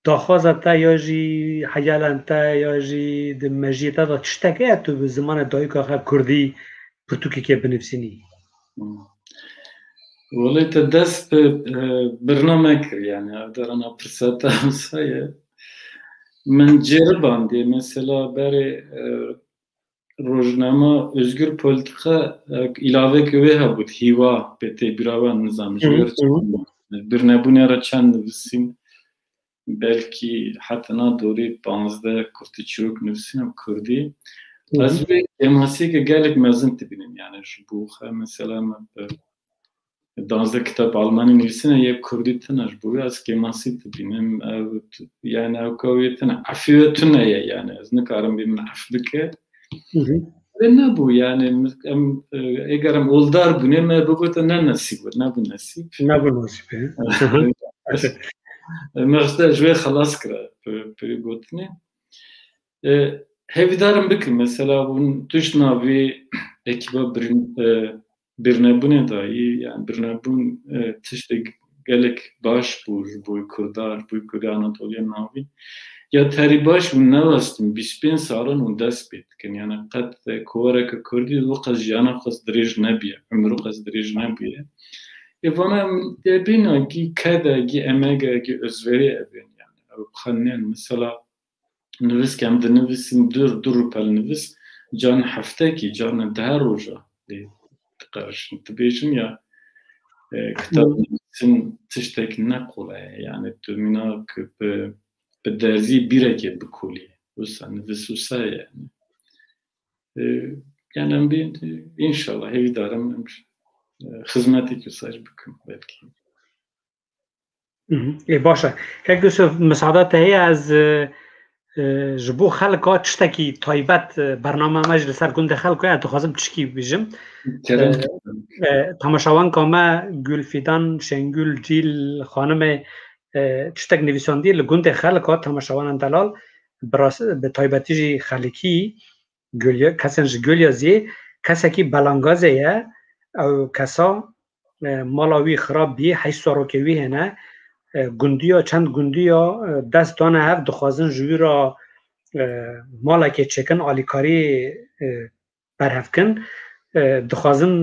daxwaza te ya jî heyalên te ya jî di mejiyê te de tiştek heye tu bi zimanê dayika xwe kurdî pirtûkekê binivîsînî? Hmm. Welê te dest bi, e, birname kir, yani, ev derana pirseta wisa ye. Min ceribandiye, mesela, berê, e, rojnama Özgür Politika, e, îlaveke wê hebût, hîwa, pê tê bîra we, nizam, ji Hı hı, wê hı hı. birnebûnê re çend nivîsîn, belkî heta na dorê panzdeh kurtî çîrok nivîsîne bi kurdî. Hı hı. Ez wê kêmasiyeke gelek mezin dibînim, yani ji bo xwe mesela me bi danzdeh kitab almanî nivîsîne, yek kurdî tune, ji bo wê ez kêmasî dibînim. Ew t-, yani ew ka wê tune, efê wê tune ye, yani ez nikarim bê min ef bike. Hı hı. Wê nebû, yani, em, e, eger em oldar bûnê, me bigote ne nesîb, nebû nesîb. Nebû nesîb, he. Me xwe ji wê xelas kira, pê, pê gotinê. E, hevîdarim bikim, mesela, hûn tişt navê ekiba birin-, e, birnebûnê dayî, yani birnebûn, e, tiştek gelek baş bû ji bo Kurda, ji bo Kurda Anatoliya Navîn. Ya terî baş hûn newestin, bîst pênc salan hûn dest pê dikin. Yani qet, e, kovareke Kurdî wilo qas jiyana xwe dirêj nebiye, umru xwe dirêj nebiye. Ê vana em dê bêna gî kede, gî emege, gî özverî ebên. Yani ew xenên, mesela, nivîs ke em dinivîsin, du, du rûpel nivîs, can heftekî, can dehe roja lê diqerişin. Dibêjin ya, e, kitab Hı. nivîsin tiştek ne qolay ye. Yani tu mîna ki bi, bi derzî bîrekê bikolî. Wisa nivîs wisa ye yani. E, yani em bê, înşallah, hêvîdarim em, e, xizmetekî wisa jî bikim belkî. Mhm. Ê, baş e. Kek Yusuf, misada te heye ez, e, e, ji bo xelka tiştekî taybet, e, bername me jî li ser gundê xelko ye, ez dixwazim tişkî bibêjim. Kerem. E, e, temaşevanka me Gulfîdan Şengül Cîl xanimê, e, tiştek nivîsandiye li gundê xelka, temaşevanan delal, bi ras-, bi taybetî jî xelkî, Gulya-, kesên ji Gulyaziyê, kesekî belangazê ye. Ew kesa, e, mala wî xirab bî, heşt zarokê wî hene. E, gundiya, çend gundiya, e, dest dane hev, dixwazin ji wî re, e, malekê çêkin, alîkarî, e, berhev kin. E, dixwazin,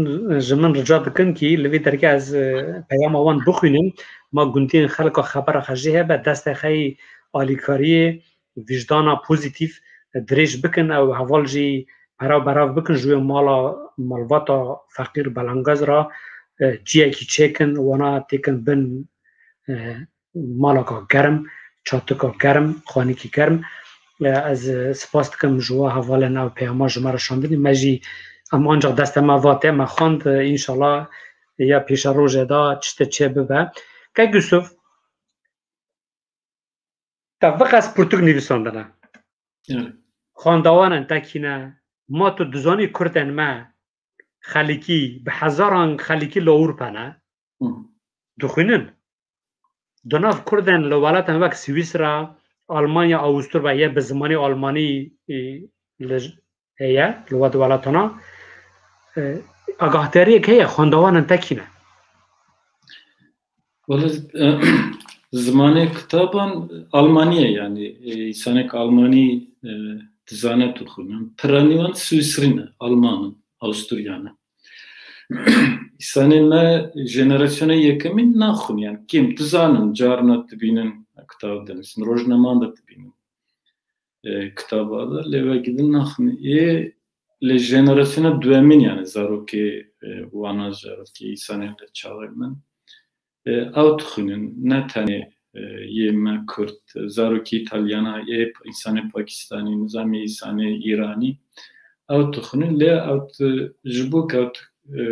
ji min rica dikin kî li vê dergê ez, e, peyama wan bixwînim. Ma gundiyên xelka xebera xwe jê hebe, destê xwe yî alîkariyê, wijdana pozîtîf dirêj bikin, ew heval jî pera berav bikin ji wê mala malbata feqîr belengaz re, e, ciyekî çêkin, wana têkin bin, e, malaka germ, çatika germ, xanîkî germ. E, ez, e, spas dikim ji we hevalên ew peyama ji me re şandinî. Me jî, em ancaq destê me va tê, me xwend, e, înşallah ya pêşerojê de çi tê çê bibe. Kek Yusuf, te viqas pirtûk nivîsandine. Evet. Xwendewanên te kî ne, ma tu dizanî kurdên me xelikî, bi hezaran xelikî li Ewropa ne. Hı. Dixwînin. Di nav kurdên li welatên wek Swîsra, Almanya, Awusturya yê bi zimanê almanî, e, li heye, li we di welatana, e, agahdiyariyek heye, xwendewanên te kî ne? Wele, e, zimanê kitaban Almanî ye, yanî, e, însanek Almanî, e, dizane dixwînin. Piranî wan Swîsrî ne, Alman in, Awusturya ne. Însanên me jenerasyona yekemîn naxwin, yanî kêm dizanin, carna dibînin, kitab dinivîsin, rojnaman de dibînin, e, kitaba de, lê wekî din naxwin. Ê lê jenerasyona duemîn, yanî zarokê, e, wana zarokê, însanên li çaxê min, e, ew dixwînin, ne tenê, e, yê me Kurd, zarokê Îtalyana, yê însanê Pakistanî, nizam yê însanê Îranî, ew dixwînin, lê ew di, ji bo ku ew di, e,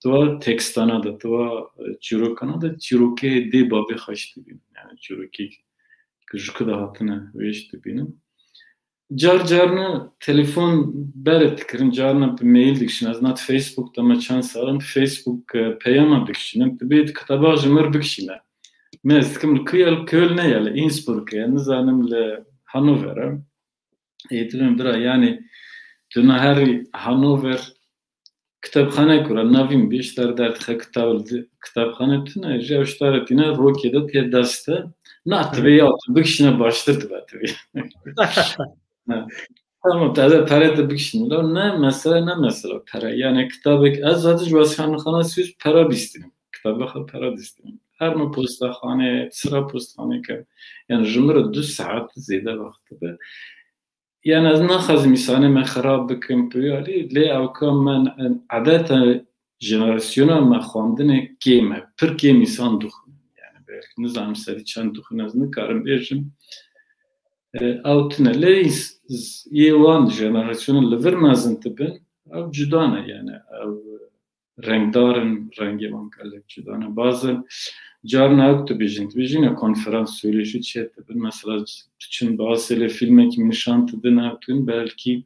di wa tekstana de, di wa, e, çîrokana de, çîrokê dê bavê xweş dibînin. Yanî çîrokê ku ji ku de hatine wê jî dibînin. Car carna telefon bere dikirin, carna bi mail dikişin. Ez na di Facebook de me çend sal in, Facebook, e, peyama dikişînin. Dibê di kitaba ji mir bikişîne. Me ez dikim li ku ye, li Köln e ya, li Innsbruck e, nizanim li Hannover e. Ê dibim bira, yanî tu na herî Hannover kitabxane kura navîn bî, ji te re derdixe kitab li di-, kitabxane tune, ji ew ji te re tîne rokê de tê dest te. Na, tu vê ya tu bikişîne baştir dibe tu vê. Ha. Tamam, te de pere te bikişîne. Lo ne mesele, ne mesele pere. Yani kitabek, ez zaten ji wezîfxanexana Swîs pera bîstînim. Kitaba xwe pera dîstînim. Her no postaxane, sira postaxane ke. Yani ji min re du saet zêde wext dibe. Yani ez naxwazim îsanê me xirab bikim, piyalî, lê ewka me, edeta jenerasyona me xwendinê kêm e, pir kêm îsan dixwînin. Yani belkî nizanim serî çend dixwînin, ez nikarim bêjim. E, ew tune. Lê ins-, z-, yê wan jenerasyona li vir mezin dibin, ew cuda ne, yani ew rengdar in, rengê wan gelek cuda ne. Bazen carna ew dibêjin, dibêjin ya konferans, söyleşi çê dibin. Mesela diçin bazı sêlê filmekî min nişan didin, ew din belkî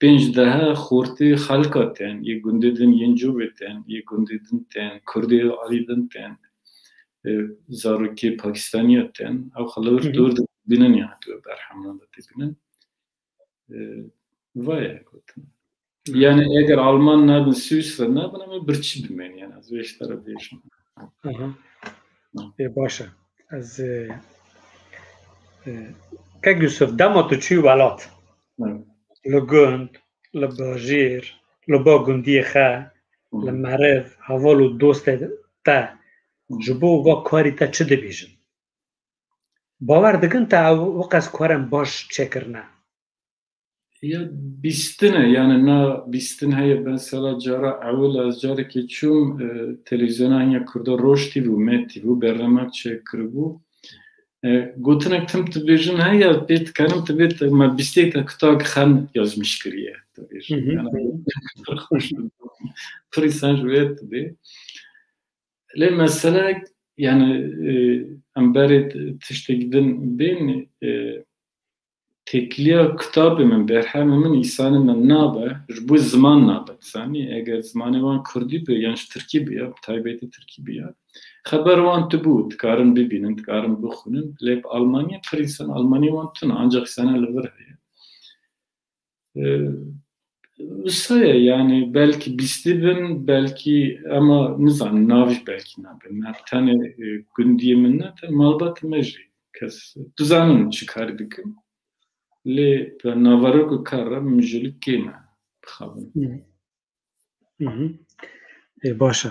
pênc dehe xortê xelka tên, yê gundê din yên covê tên, yê gundê din tên, kurdê alî din tên, e, zarokê Pakistaniya tên, ew xwe li vir dor dibînin ya tu berhemnan de dibînin. E, vaya gotin. Yani eger Alman nebin, Swîsre nebin, em ê birçî bimên, yani ez vê ji te re bêjim. Aha. Ê, baş e. Ez, e, e, Kek Yusuf, dema tu çûyî welat, Evet. li gund, li bajêr, li ba gundiyê xe, Hı. li meriv, heval û dostê te, Hı. ji bo va karî te çi dibêjin? Bawer dikin te ew wiqas karên baş çêkirine? Ya bîstine, yani na bîstin heye, mesela cara ewil ez carekê çûm, e, televîzyona hinya Kurda Roj T V û Med T V û bernamek çêkiribû. E, gotinek tim dibêjin heye, pê dikarim tu bê te, me bîstê te kitab xen yazmiş kiriye, dibêjin. Hı hı. Yani, pir xweş dibû. Pir îsan ji wê dibê. Lê mesele, yani, e, em berê tiştek din bên, e, têkiliya kitabê min, berhemê min, îsanê min nabe, ji bo ziman nabe, dizanî, eger zimanê wan kurdî be, yan ji tirkî be ya, bi taybetî tirkî be ya, xeber wan tibû, dikarin bibînin, dikarin bixwînin, lê bi almanî pir îsan, almanî wan tune, ancak îsana li vir heye. E, wisa ye, yani belkî bîstî bin, belkî, ama nizanim, nav jî belkî nabin. Ne tenê, e, gundiyê min ne, te malbata me jî. Kes dizanin çi kar dikim. Lê bi naverok û kar re min ji li kêm e bixabin. Hı. Hı hı. Ê, baş e.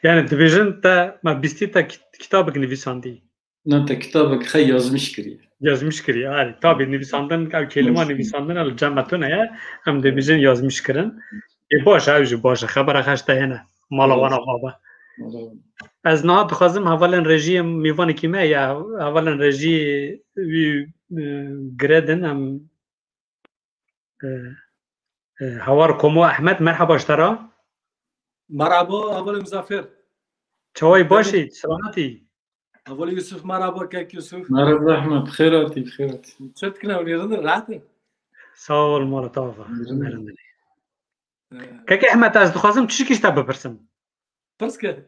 Yani dibêjin te, me bîstî te kit-, kitabek nivîsandî. Na te kitabek xe yazmiş kiriye. Yazmiş kiriye, erê. Tabî nivîsandin, ew kelîma Yazmış. nivîsandin li cem me tune ye. Em dibêjin yazmiş kirin. Ê, baş e, ew jî baş e. Xebera xeş te hêne. Mala wana xwe be. Mala wana. Ez niha dixwazim hevalên rejiyê, mîvanekî me ya, hevalên rejiyê wî, e, giredin, em, e, e, Hawar Komo Ehmed, merhaba ji te re. Merhaba, hevalê Muzaffer. Çawayî, baş î, selamet î. Hevalê Yusuf, merhaba kek Yusuf. Merhaba Ahmet, bi xêr hatî, bi xêr hatî. Çi dikine, hûn ê rind in, rehet in? Sağ ol, mala te ava. Rind in. Rind in. Ee. Kek Ahmet, ez dixwazim tişikî ji te bipirsim. Pirs ke.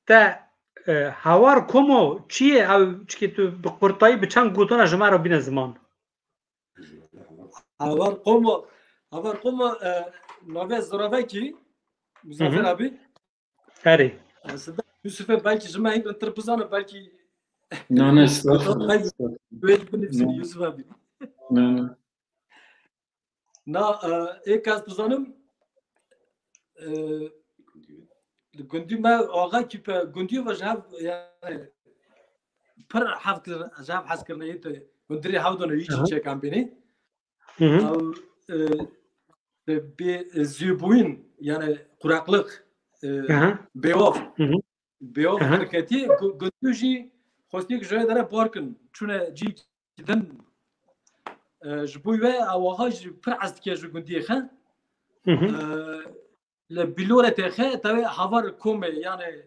Te, e, hawar komo çi ye ew, çikê tu bi qurtayî bi çend gotana ji me re bîne ziman? Hawar komo, hawar komo, e, navê ziravekî, Muzaffer abi. Erê. Aslında Yusuf'e belki ji me hîn rintir bizane, belki. Na, na, estağfurullah, belki estağfurullah. Wê binivîsî Yusuf abi. Na, na. Na, e, ê kes dizanim, e, li gundî me axa kîpe gundî ve ji hev, yani, pir hev kir-, ji hev hez kirine yê te hundirê hev dane yî çîçek em bînî. Ew, e, bê zûbûyîn, yani, quraklık, e, bêwav. Bêwav derketî, gu-, gundî jî xwestî ku ji wê dere bar kin, çûne cî din, e, ji bo wê ew axa jî pir hez dike ji gundiyê xe. E, li Bîlorê têxe, tewê havar komê, yani,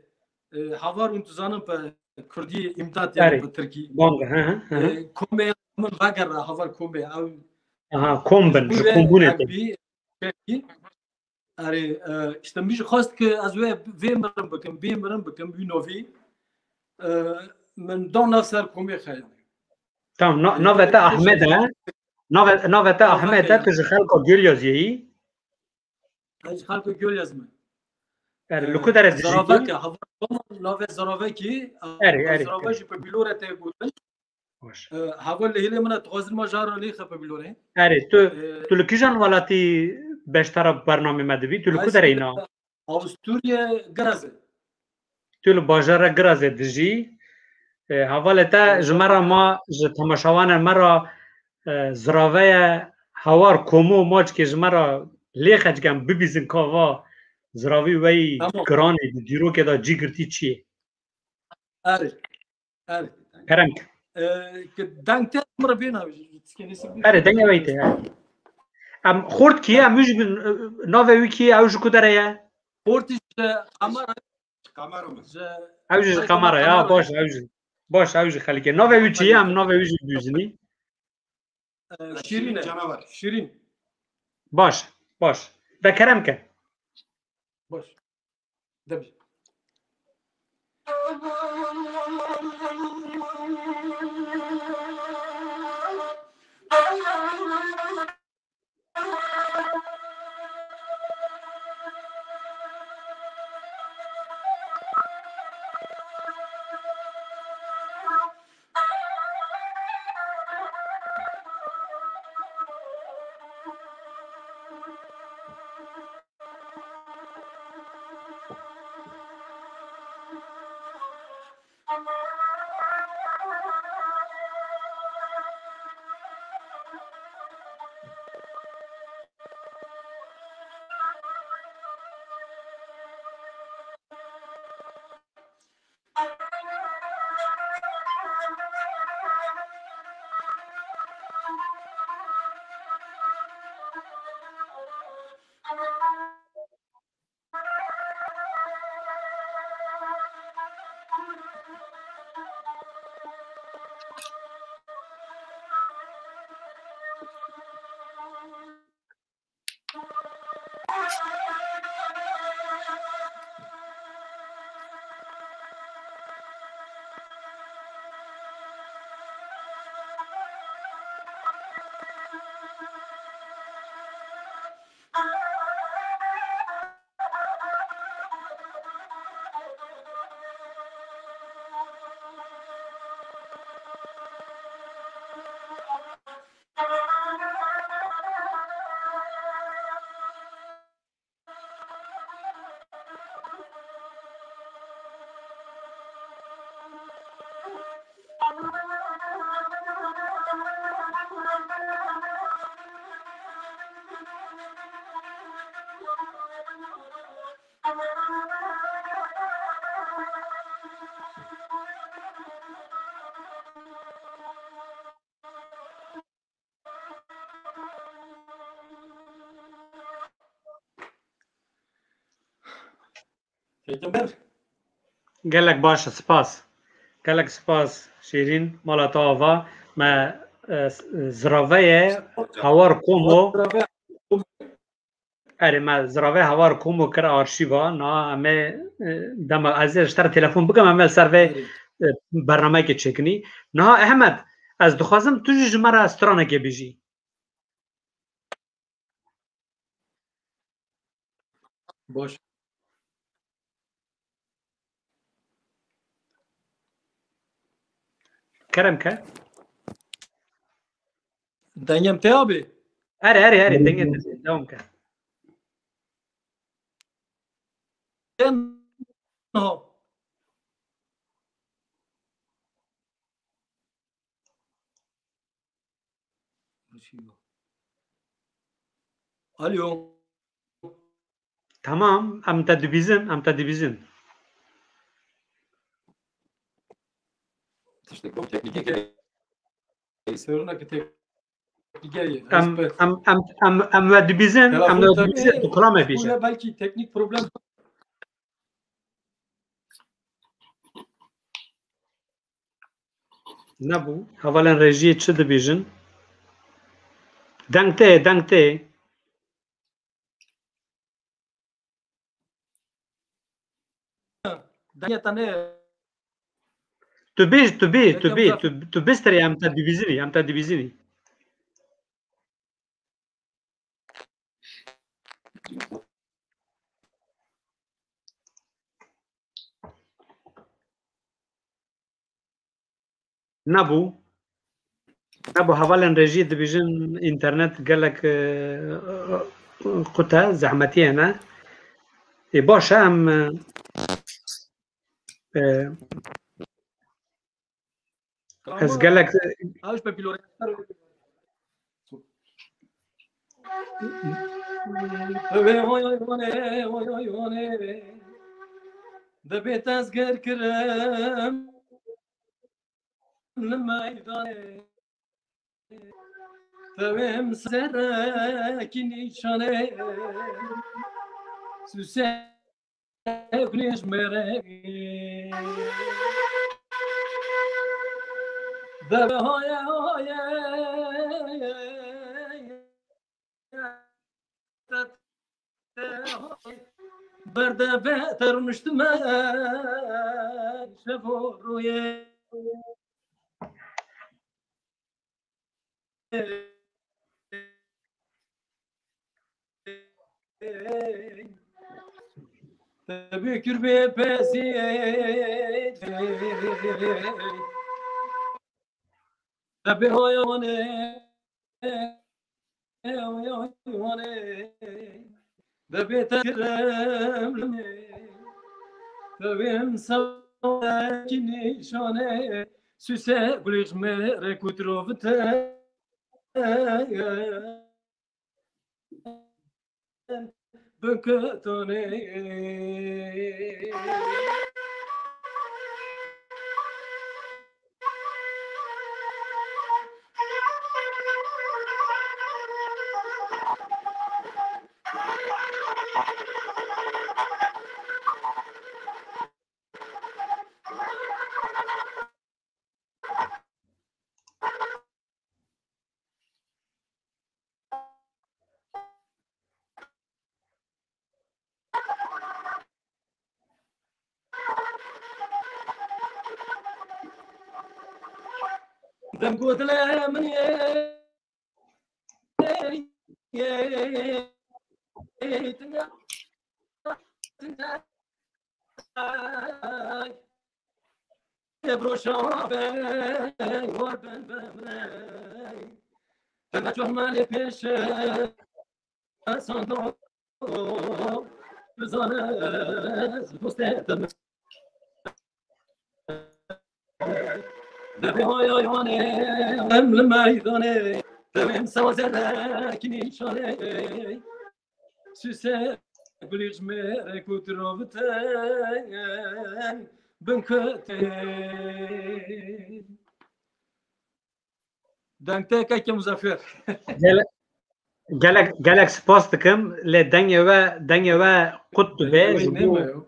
e, havar hûn dizanin bi kurdî îmdat, yani bi tirkî. Bang, hı hı, hı hı. E, komê min vegere havar komê. Ew, aha, kom bin, ji kombûnê tê. Erê, e, işte min jî xwest ki ez wê vê mirin bikim, vê mirin bikim, wî novî. E, min da nav ser komê xe, yani. Tamam, na-, navê te Ahmet e. Navê, navê te Ahmet e, tu ji xelka Gölya ziyeyî. Ez ji xelka Gölya zî me. Erê, li ku dere dijî tu? Ziravek e, hava navê ziravekî, e, erê, erê, zirave jî bi Bîlorê tê gotin. Baş. E, heval li hêlê min e, dixwazin ma jara lê xe bi Bîlorê. Erê, tu, e, tu li kîjan welatî beşdara bernamê me dibî? Tu li ku derê yî na? Avusturya Giraze. Tu li bajara Giraze dijî. E, hevalê te ji me re, ma ji temaşevanên me re, e, ziraveye hawar komo, ma çikê ji me re lê xecik em bibîzin ka va ziravî weyî giranî di dîrokê de cî girtî çi ye? Erê. Erê. Kerem ke. E, ke deng te min re bêna, ji, ji, ji, erê, dengê weyî tê, erê. Em xort kî ye, em wî jî bin, e, navê wî kî ye, ew ji ku derê ye? Xortî ji Qamara. Qamara mı? Ew jî ji Qamara ya, baş, ew jî. Baş, ew jî xelkê. Navê wî çi ye, em navê wî jî bibîzinî. E, Şîrîn e. Canavar. Şîrîn. Baş, baş. De kerem ke. Baş. De bî. Pêxember. Gelek baş e, spas. Gelek spas Şîrîn, mala te ava. Me, e, s-, zirave ye, Hawar Komo. Erê, me zirave Hawar Komo kir arşîva. Niha em ê, e, dema ez ê ji te re telefon bikim, em ê ser vê, Erê. e, bernameyekê çêkinî. Niha Ehmed, ez dixwazim tu jî ji me re stranekê bijî. Baş. Kerem ke. Dengê min tê abi? Erê, erê, erê, dengê te tê. Devam ke. Tê niha. Alo. Tamam, em te dibîzin, em te dibîzin. Tiştek teknîkê. Soruneke teknîkê. Em, em, em, em, em we dibîzin, em Telefon we dibîzin, teknîkê, tu kilamê bîje. Belkî teknîk problem. Nebû. Hevalên rejiyê çi dibêjin? Deng tê, deng tê. Dengê te ne. Tu bêj, tu bê, tu bê, tu, tu bistirê, em te dibîzinî, em te dibîzinî. Nebû. Nebû. Hevalên rejiyê dibêjin înternet gelek, e, qut e, zehmetî ye ne. Ê, baş e, em, e, e, Ez gelek Vê oy oy wane, oy oy wane. Dibê tezgir kirim li meydanê. Tevêm serekî nîşanê. Suse Gulêj mere. Deve haye haye. Berdeve termiştime şevo roye. Te bê kir bê pesî. Te bê hoya wane. Hoya wane. Te bê te kirem. Te bê em sawekî nîşane. Süse gulêj me rekutrovite. Binke tanê. Dem got le min ye. Ebroşa be war ben bemre. Deme çohmane peşe. Sando bizane dostê te min. Deve hay hay wane, em li meydanê, devêm sewazerek nîşanê. Süse gulî ji mêrek û dirovitên bin kutê. Deng te keke Muzaffer. Gele-, gelek, gelek spas dikim, lê dengê we, dengê we qut dibe, ji bo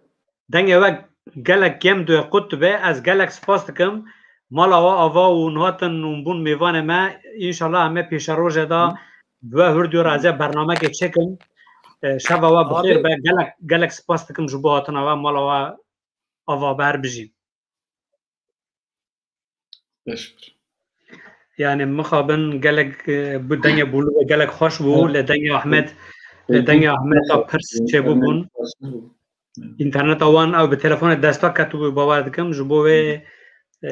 dengê we gelek kem dibe qut dibe. Ez gelek spas dikim. Mala we ava û hatin û bûn mêvanê me. Înşallah em ê pêşerojê de bi we hûr diyor ez ê bernamekê çêkim. E, şeva we bi xêr be. Gelek, gelek spas dikim ji bo hatina we. Mala we ava be, her bijî. Beş bir. Yani mixabin gelek, e, bu dengê bûlû ve gelek xweş bû, Evet. Lê dengê Ahmet, lê Evet. dengê Ahmet a pirs çêbû bûn. Xweş bû. Evet. Înterneta wan ew bi telefonê desta ketibû, bawer dikim, ji bo wê, e,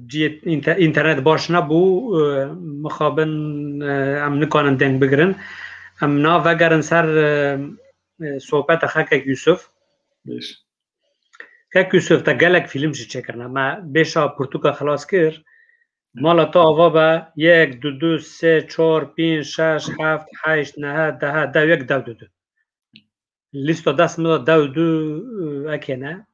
ciyê înter-, înternet baş nebû, e, mixabin, e, em nikarin deng bigirin. Em na vegerin ser, e, e, sohbeta xekek Yusuf. Beş. Kek Yusuf, te gelek fîlm jî çêkirine. Me bêşa pirtûka xilas kir. Mala te ava be, yek, du, du, sê, çar, pênc, şeş, heft, heşt, nehe, dehe, dew yek, dew du du. Lîsta dest min de dew du, e, ekê ne.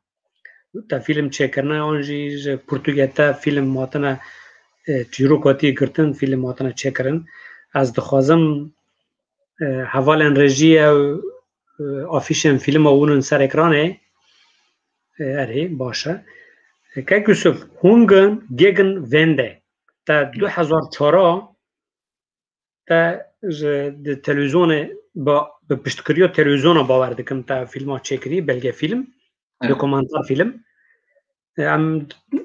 Te fîlm çêkirine, an jî ji pirtûkê te fîlm hatine, e, çîrokatî girtin, fîlm hatine çêkirin. Ez dixwazim, e, hevalên rejiyê û, e, afîşên fîlma wûnin ser ekranê. E, erê, baş e. E, Kek Yusuf, Hungern gegen Wende. Te du hezar çar a te ji, di televîzyonê ba-, bi piştkiriya televîzyona bawer dikim te fîlma çêkirî, belgefîlm, Evet. Dokumentar fîlm. Em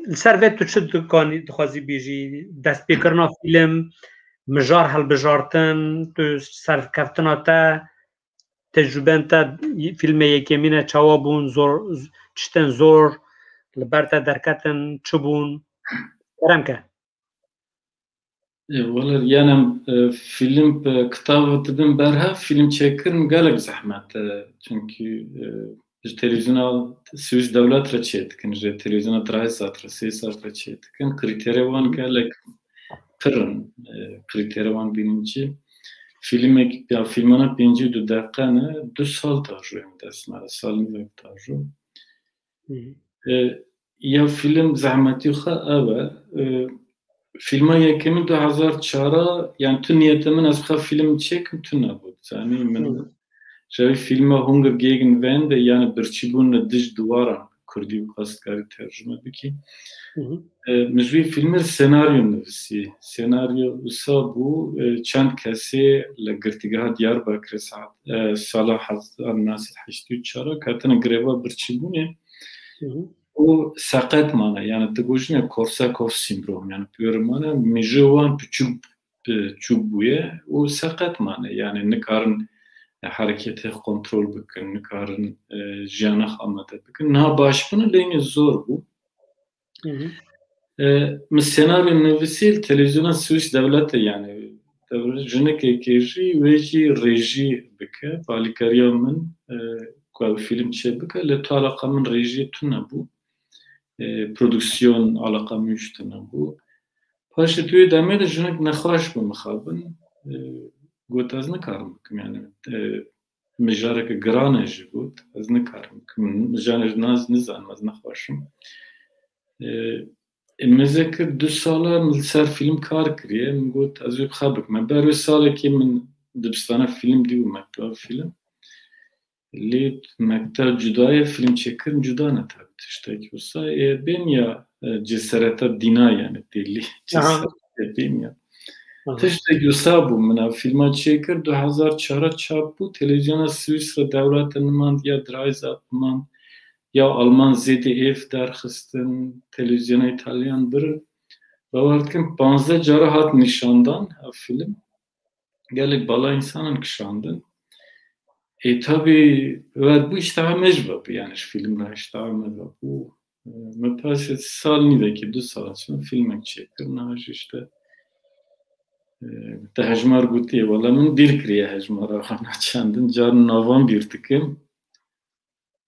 li ser vê tu çi dikanî, dixwazî bêjî? Destpêkirina fîlm, mijar hilbijartin, tu serkeftina te, tecrûbên te, fîlmê yekemîn e, çawa bûn, zor, tiştên zor li ber te derketin, çi bûn? Kerem ke. E, wele, yani, e, fîlm, e, kitava didin berhev, fîlm çêkirin gelek zehmet e. Çünkü, e, ji televîzyona Swîs dewlet re çê dikin, ji televîzyona Dreisat re, Sêsat re çê dikin. Krîterê wan gelek pir in. E, krîterê wan bînincî. Fîlmek, ya fîlmana pêncî û du deqe ne, du sal tajo em dest me re, sal nîvek tajo. Hı hı. E, ya fîlm zehmetî xwe ev e. E, fîlma yekemîn du hezar çar a, yani tu niyete min ez xwe fîlm çêkim, tu nebû. Zanî min Hı. ji vî fîlma Hunger gegen Wände, yani birçîbûn li dij diwaran, kurdî û qastkarî tercüme bikî. Hı hı. E, min ji wî fîlmê senaryo nivîsî. Senaryo wisa bû, e, çend kesê li girtîgeha Diyarbakirê saet, e, sala hezar neh sed heştê û çar ketine greva birçîbûnê. Hı hı. Û seqet mane, yani digojine Korsakoff sindrom, yani pêwir mane, mijê wan piçûk, e, çûk bûye û seqet mane, yani nikarin, e, hereketê kontrol bikin, nikarin, e, jiyana xwe amade bikin. Niha baş bûne, lê yine zor bû. Hı hı. E, min senaryo nivîsî li televîzyona Swîs dewletê, yani dewlet jinekekê jî wê jî rejî bike. Bi alîkariya min, e, ku ew fîlm çê bike, lê tu alaqa min rejiyê tune bû. E, produksiyon alaqa min ji tune bû. Paşê tu yê demê de jinek nexweş bû mixabin. E, got ez nikarim bikim, yani, e, mijareke giran e jî got, ez nikarim bikim. Mijarê naz nizanim, ez nexweş im. E, e, mêze kir du sala min li ser fîlm kar kiriye. Min got, ez wê bi xwe bikim. Ber wê salekê min dibistana fîlm dî û mekteba fîlm. Lê mekteb cuda ye, fîlm çêkirin cuda ne tabi tiştekî wisa. E, bên ya, e, cesareta dîna yani dêlî. Aha. Cesareta bên ya. Aha. Tiştekî wisa bû, min ev fîlma çêkir, du hezar çar çap bû, televîzyona Swîsre dewlete nimand, ya Dreisat nimand, ya Alman Z D F derxistin, televîzyona Îtalyan bir. Bawer dikim, panzdeh cara hat nîşandan ev fîlm. Gelek bala însanan kişandin. Ê, tabî, we bû, îşteha me ji ve bû, yani ji fîlm re îşteha me ve bû. E, me paşê sal nîvekî, du sal çûn fîlmek çêkir, niha jî işte, e, te hejmar gotiye, wela min dîr kiriye hejmara wana çendin, carin navan bîr dikim.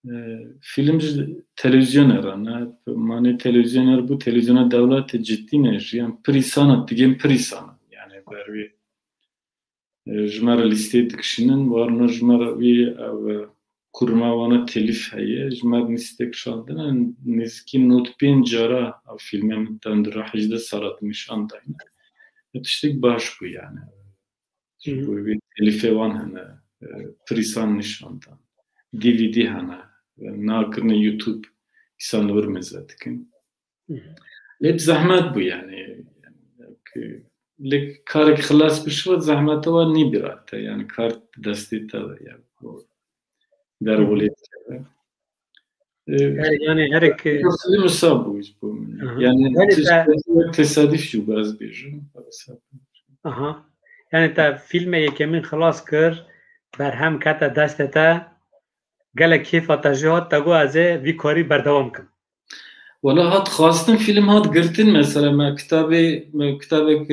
E, fîlm ji televîzyonê re ne, manê televîzyoner bû, televîzyona dewletê cidî ne, jiyan pir îsan e, digên pir îsan e. Yani ber wê, e, ji me re lîsteyê dikişînin, warna ji me re wî ev, e, kurma wana telîf heye, ji me re lîstê kişandine, nêzîkî nod pênc cara ev fîlmê min ten dira hejdeh sala di nîşan dayne. E, tiştek baş bû yani. Ji Hı hı. bo wê telîfê wan hene, e, pir îsan nîşan dan. D V D hene, e, nakirine YouTube, dîsan li wir mêze dikin. Lê bi zehmet bû yani. Lê karek xilas bişivat zehmeta wan nîbîra te. Yani kar destê te de yani. Derwolê dikeve. Her, yani herek Film wisa bû ji bo min. Aha. Yani Yani te- tesadüf jî bû ez bêjim. Aha. Yani te filmê yekemîn xilas kir, berhem kete destê te, gelek kêfa te jê hat, te got ez ê vî karî berdewam kim. Wala hat xwastin, film hat girtin mesela, me kitabê, me kitabek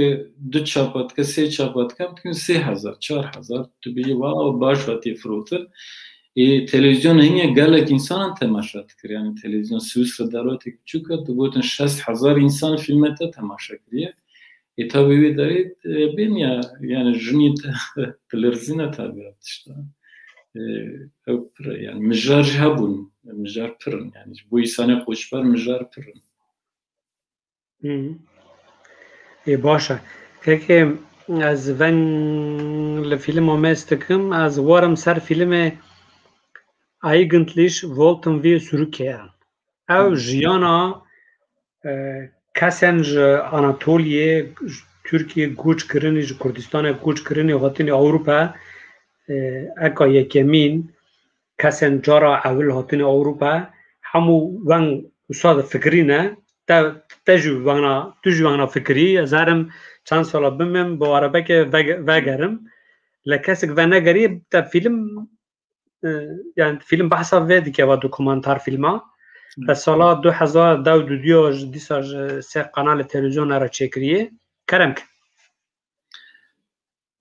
du çapa dike, sê çapa dike, em dikin sê hezar, çar hezar, tu bêjî wow baş hatiye firotin. Ê, televîzyon hingê gelek însanan temaşe dikir, yani televîzyon Swîsre dewletek biçûk e, digotin şeş hezar însan filmê te temaşe kiriye. Ê, tabî wê derê, e, bên ya, yani jinî te dilirzîne tabî ev tişta. E, ew pir e, yani mijar jî hebûn, mijar pir in, yani ji bo îsanê qoçber mijar pir in. Hı. Ê, baş e. Kekê, ez veng li fîlma me dikim, ez warim ser fîlmê Eigentlich wollten wir zurückkehren. Ew Hı. jiyana, e, kesên ji Anatoliyê, ji Tirkiyê göç kirinî, ji Kurdistanê göç kirinî, hatinî Ewropa, e, eka yekemîn, kesên cara ewil hatinî Ewropa, hemû weng wisa fikirî ne, te, te jî wengna, tu jî wengna fikirî, ez herim çend sala bimêm, bi arebekê vege-, vegerim. Lê kesek venegeriye, te fîlm, e, yani fîlm behsa vê dike, va dokumentar fîlma. Hı. Te sala du hezar deh û duduya ji dîsa ji ser kanalê televîzyona re çêkiriye. Kerem ke.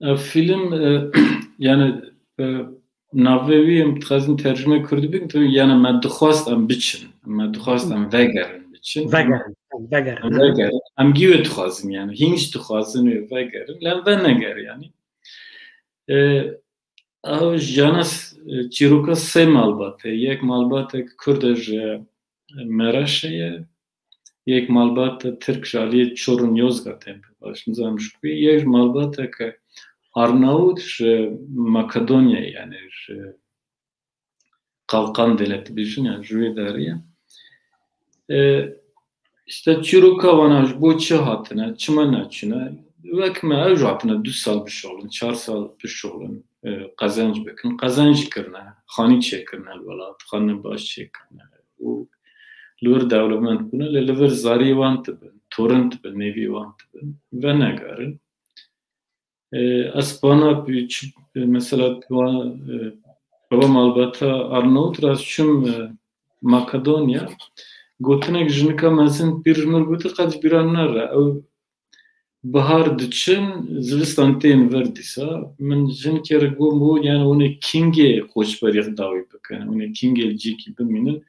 Ev fîlm, e, yani, e, navê wî em dixwazin tercûme kurdî bikin, tabii, yani me dixwast em biçin. Me dixwast em vegerin biçin. Vegerin, vegerin. Em vegerin. Em gî wê dixwazin yani. Hîn jî dixwazin wê vegerin. Lê em veneger yani. E, ew jiyana s-, e, çîroka sê malbatê. Yek malbatek Kurd e ji Mereşê ye. Yek malbat Tirk ji aliyê Çorum Yozgatê, baş nizanim ji ku yek ji malbateke Arnavut ji Makedonyayê, yani ji Qalqan dêle dibêjin, yani ji wê derê ye. E, işte çîroka wana ji bo çi hatine, çima neçûne? Wek me ew jî hatine du sal bişoxlin, çar sal bişoxlin, e, qezenc bikin. Qezenc jî kirine, xanî çêkirine li welat, xanî baş çêkirine. Û li wir dewlemend bûne, lê li vir zarî wan tibin, torin tibin, nêvî wan tibin, venegerin. E, ez bana bi çi, mesela, wan, e, ewa malbata Arnavut re ez çûm, e, Makedonya. Gotinek jinika mezin pîr ji min gotin, qet ji bîra nere. Ew bihar diçin, zivistan tên vir dîsa. Min jinkê re got, bû, yani hûn ê kîngê qoçberî dawî bikin, hûn ê kîngê li cîkî bimînin.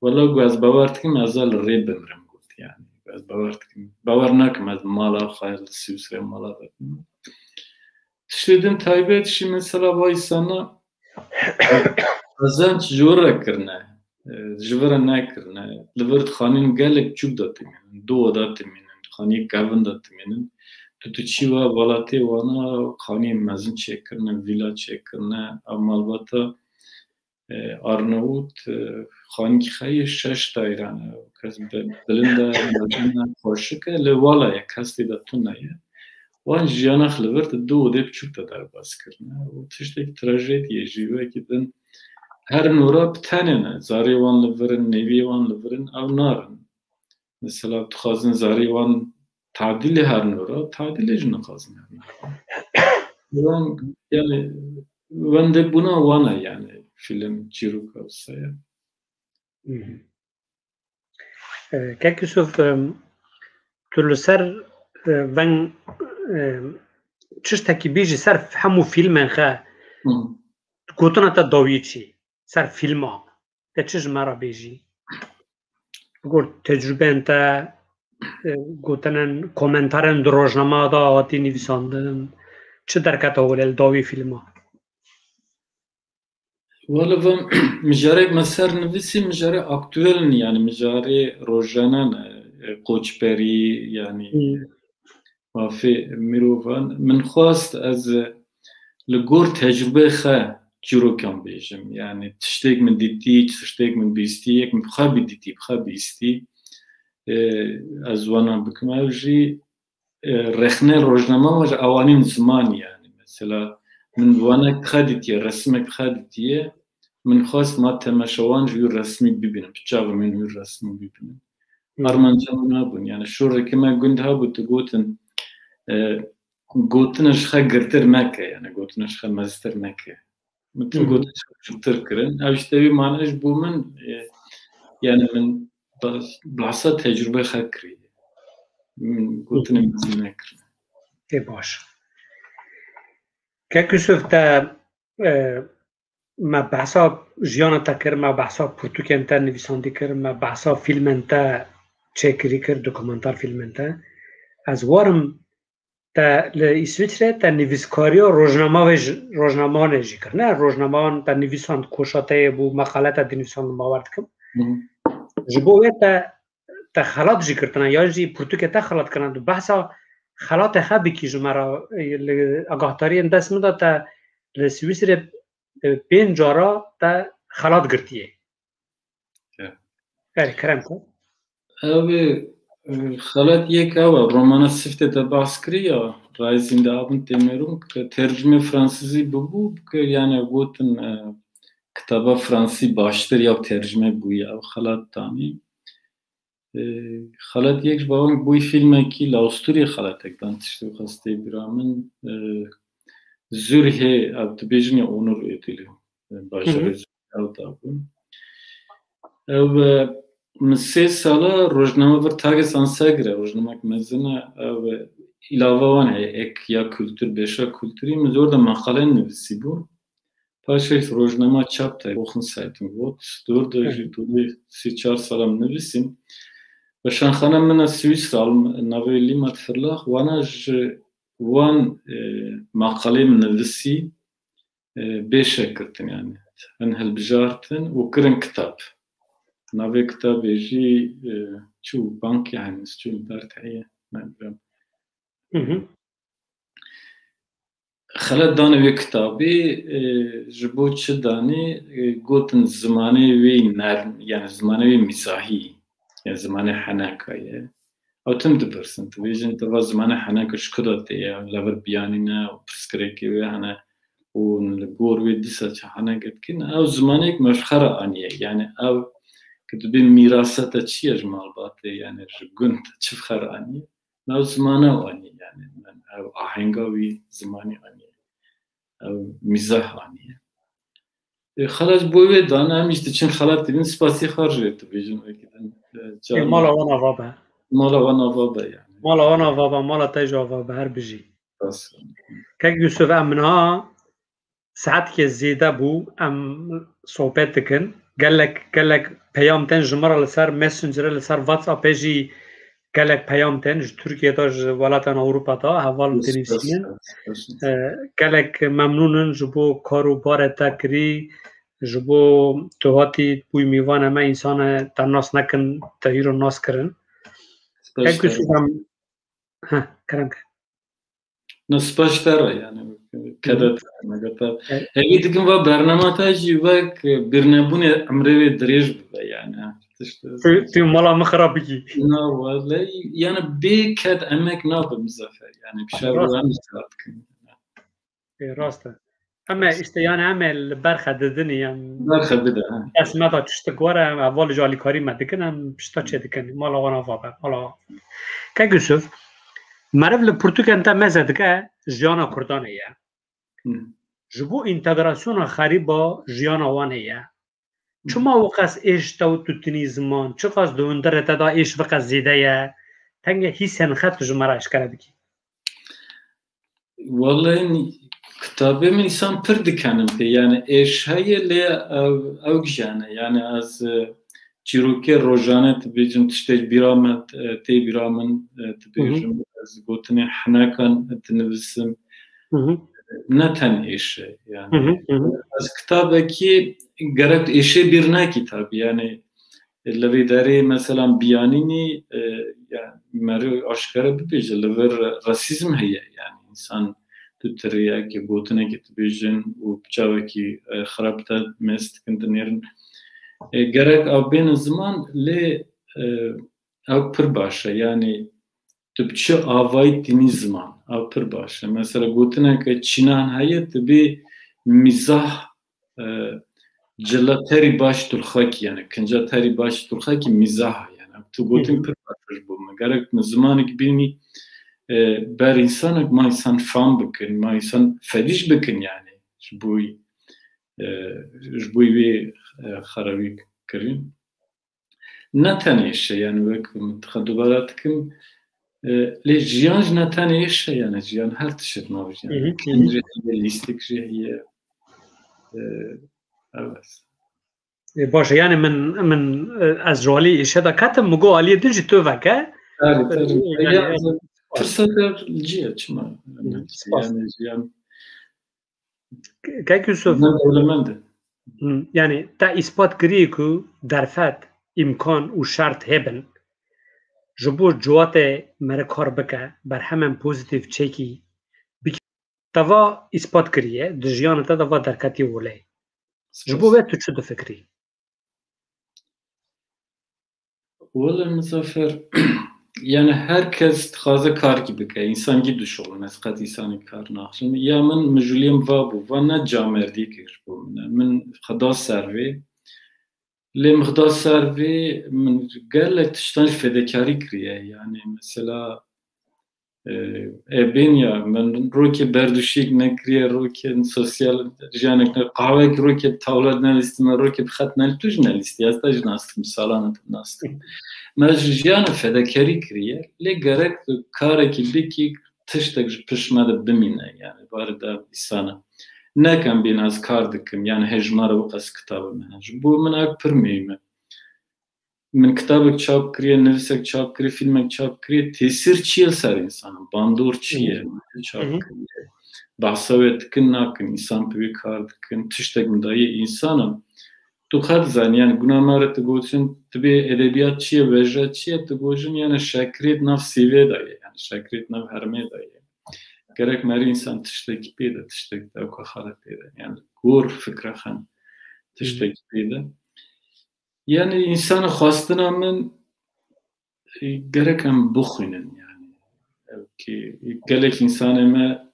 Wela got, ez bawer dikim, ez a li rê bimirim, got yani. Ez bawer dikim. Bawer nakim, ez mala xwe li Swîsrê mala vebimrim. Tiştê din taybet jî mesela vay sana qezenc ji wir re kirine, e, ji vir re nekirine. Li vir xanîn gelek çûk de dimînin, du oda dimînin, xanî kevin de dimînin. Tu diçî we welatê wana xanî mezin çêkirine, vîla çêkirine, ev malbata, e, Arnavut, e, xanî xeyê şeş daîran e, kes bi-, bilind e, mezin e, xweşik e, lê wala ye, kes tê de tune ye. Wan jiyana xwe li vir di du odê biçûk de derbas kirine. Û tiştek trajediyê jî wekî din her nora bi tenê ne. Zarê wan li vir in, nêviyê wan li vir in, ew narin. Mesela dixwazin zarê wan tadîlê her nora, tadîlê jî nixwazin her nora. Wan, yani, wendebûna wan e, yani, fîlm çîroka wisa ye. Mhm. E, Kek Yusuf, em, tu li ser, e, veng, em, tiştekî bêjî ser hemû fîlmên xe, Hı. gotina te dawiyê çi? Ser fîlma. Te çi ji me re bêjî? Gor tecrûbeyên te, e, gotinên, komentarên di rojnama de hatî nivîsandin. Çi derkete holê li dawî fîlma? Wala van mijarek me ser nivîsî, mijarê aktuel in, yani mijarê rojane ne, e, koçberî, yani Hmm. mafê mirovan. Min xwest ez, e, li gor tecrûbê xe, çîrokan bêjim. Yani tiştêk min dîtî, tiştêk min bîstî, yek min bi xwe bidîtî, bi xwe bîstî, e, ez wana bikim. Ev jî, e, rexne rojnama me ji ewanîn ziman yani. Mesela min wanek xwe dîtiye, resmek xwe dîtiye, min xwest ma temeşewan ji wî resmî bibînim, bi çavê min wî resmî bibînim. Armanca min nabûn. Yani şoreke me gund hebû, tu gotin, e, gotina ji xwe girtir meke, yani gotina ji xwe meztir meke. Min tim gotin ji xwe biçûktir kirin. Ev ji tevî mane ji bo min, e, yani min bas-, bahsa tecrûbe xwe kiriye. Min gotinê mezin nekirin. Ê baş. Kek Yusuf, te, e, me behsa jiyana te kir, me behsa pirtûkên te nivîsandî kir, me behsa fîlmên te çêkirî kir, dokumentar fîlmên te. Ez warim te li Îsviçre te nivîskariya rojnamavê ji, rojnamanê jî kir. Ne rojnaman te nivîsand, koşa te yê bû, meqale te dinivîsand, bawer dikim. Hı. Ji bo wê te, te xelat jî girtine, yan jî pirtûkê te xelat kirine. Tu behsa xelatê xwe bikî ji me re, e, li agahdariyên dest min de te li Swîsrê, e, pênc cara te xelat girtiye. Ya. Erê, kerem kir. Ew ê, e, xelat yek ew e, romana Siftê te behs kirî ya, Reisende Abend, tê mêrûn, ke tercûme fransizî bibû, ke yani gotin, e, kitaba fransî baştir ya tercûme bûye, ew xelat danî. E, xelat yek ji bawan bûyî fîlmekî li Asturyayê xelatek dan, tiştê xwestê bira min, e, Zürihê, ev dibêjin ya Onur Ödülü, e, bajarê Zürihê ew dabû. Ew, e, min sê sala rojname vir Tagesanzeger e, rojnamek mezin e, ew, e, îlava wan heye, ek ya kultur, beşa kulturî, min zor de meqale nivîsîbû. Paşê rojnama çap te, Wochenzeitung Woods, dor de jî dolê sê çar salam nivîsîm. Weşanxane min a Swîsra, navê Limmat Verlag, wana ji wan, e, maqalê min nivîsî, e, bêşe girtin yani. Hin hilbijartin û kirin kitab. Navê kitabê jî, e, çû bankê henîz, çû li ber te heye, ne bileyim. Hı hı. Xelet dane wê kitabê, e, ji bo çi danî, e, gotin zimanê wê nerm, yani zimanê wê mîzahî, yani zimanê heneka ye. Ew tim dipirsin, dibêjin, te va zimanê heneka ji ku de tê ye, li vir biyanî ne, û pirsgirêkê wê hene, û li gor wê dîsa çi heneke dikin. Ew zimanek me ji xwe re aniye, yani ew ke tu bê mîrasa te çi ye ji malbatê, yani ji gund te çi bi xwe re aniye. Ew zimana anî, yani, min ew ahenga wî zimanî anî. Ew mîzah anî. E, xelat bo wê dane, em îş diçin xelat dibin, spasî xwe jê dibêjin wekî din. E, Ê, mala wan ava be. Mala wan ava be, yani. Mala wan ava be, mala te jî ava be, her bijî. Spas. Kek Yusuf, em niha saetekê zêde bû, em sohbet dikin. Gelek, gelek peyam tên ji min re li ser Messengerê, li ser WhatsAppê jî gelek peyam tên ji Tirkiye de, ji welatên Ewropa de, heval dinivîsînin. Ee, gelek memnûn in ji bo kar û barê te kirî, ji bo tu hatî bûyî mîvanê me, însanê te nas nekin, te îro nas kirin. Kek Yusuf, em, heh, kerem ke. Ne, spas te re, yani, kede te, me gota. Evet. Hevî dikim va bernama te jî wek birnebûnê emrê wê dirêj bibe, yani. Tişt. Tu, tu mala min xirab bikî. Na, wele, yani, bê ked emek nabe Muzaffer, yani, bi şer û em îştirak dikin. Ê, rast e. Em ê, işte, yani, em ê li ber xwe didinî, em Ber xwe dide, ha. Dest me da tiştik were, em heval ji alîkarî me dikin, em pişta çê dikin. Mala wan ava be, mala wan. Kek Yusuf, meriv li pirtûkên te meze dike jiyana Kurdan heye. Hı. Ji bo întegrasyona xerîba jiyana wan heye. Çima wiqas êş te û tu tinî ziman? Çiqas di hundirê te de êş wiqas zêde ye? Tenge hîsên xwe tu ji me re eşkere bikî. Wallahî, kitabê min însan pir dikenin pê. Yani êş heye lê ew, ew gijane. Yani ez, e, çîrokê rojane dibêjim, tiştê ji bîra me, e, tê bîra min, e, dibêjim, ez gotinê hinekan dinivîsim. Hı hı. Ne ten êş e, yani. Hı hı, hı hı. Ez kitabekî gerek êşê bîr nekî tabî, yani, li vê derê, mesela, biyanînî, e, yani, merî aşkere bibêje, li vir rasîzm heye, yani, însan tu tiriyek, gotinekî dibêjin û bi çavekî, e, xirab te mêz dikin, dinêrin. E, gerek ew bêne ziman, lê, e, ew pir baş e. Yanî tu bi çi avayî tînî ziman, ew pir baş e. Mesela gotineke çînan heye, tu bê mîzah, e, cila terî baş turxakî, yani kinca terî baş turxakî mîzah e. Yani tu gotin Hı hı. pir baş ji bo min. Gerek min zimanek bînî, e, ber însanek ma însan fam bikin, ma însan fedîş bikin yani. Ji bo, e, ji bo wê, e, xerabî kirin. Ne tenê îş e, yani wek min dixe dubara dikim, e, lê jiyan jî ne tenê îş e, yani jiyan her tişt nav jiyan. Hı hı, hı hı. Kincê heye, lîstik jî heye. E, evet. E, baş e, yani min, min, e, ez ji alî îşe de ketim, min got aliyê din jî tu veke. Tabii, tabii. E, yani, ya, e, fırsat her ciye çima. Hı, spas. Yani jiyan Kek Yusuf, Hı, yani te îspat kiriye ku derfet, îmkan û şert hebin. Ji bo ciwatê me re kar bike, berhemên pozîtîf çêkî bike. Te va îspat kiriye, di jiyana te de va derketî wile. Ji bo we tu çi difikirî? Wele Muzaffer, yani her kes dixwaze karkî bike, însan gî dişuxulin, ez qet însanî kar naxim. Ya min mijûliyê min va bû, va ne camerdî kir ji bo min e. Min xwe da ser vê. Lê min xwe da ser vê, min gelek tiştan jî fedekarî kiriye. Yani mesela, e, e, bên ya, min rokê berdûşiyek nekiriye, rokê sosyal jiyanek ne, qahwek rokê tawlet nelîstî, min rokê bi xet nelî, tu jî nelîstî, ez te jî nastim, salan e tu nastim. Me ji jiyana fedekarî kiriye, lê gerek tu karekî bikî, tiştek ji pişt me de bimîne, yani barê de îsana. Nekem bîn ez kar dikim, yani hejmara wek ez kitabim hene. Ji bo min ev pir muhîm e. Min kitabek çap kiriye, nivîsek çap kiriye, fîlmek çap kiriye, tesîr çi ye li ser însanan? Bandor çi ye? Hı hı. Çap Hı hı. kiriye. Behsa wê dikin nakin, însan bi wê kar dikin, tiştek min daye însanan. Tu xwe dizanî, yani guna me re tu gotin, tu bê edebiyat çi ye, wêje çi ye, tu gotin, yani şekrêt nav sîvê de ye, yani şekrêt nav hermê de ye. Gerek merî însan tiştekî pê de, tiştek de ewka xalet pê de. Yani gor fikra xen tiştekî pê de. Yani însan xwestina min, e, gerek em bixwînin yani. Ew ki gelek însanê me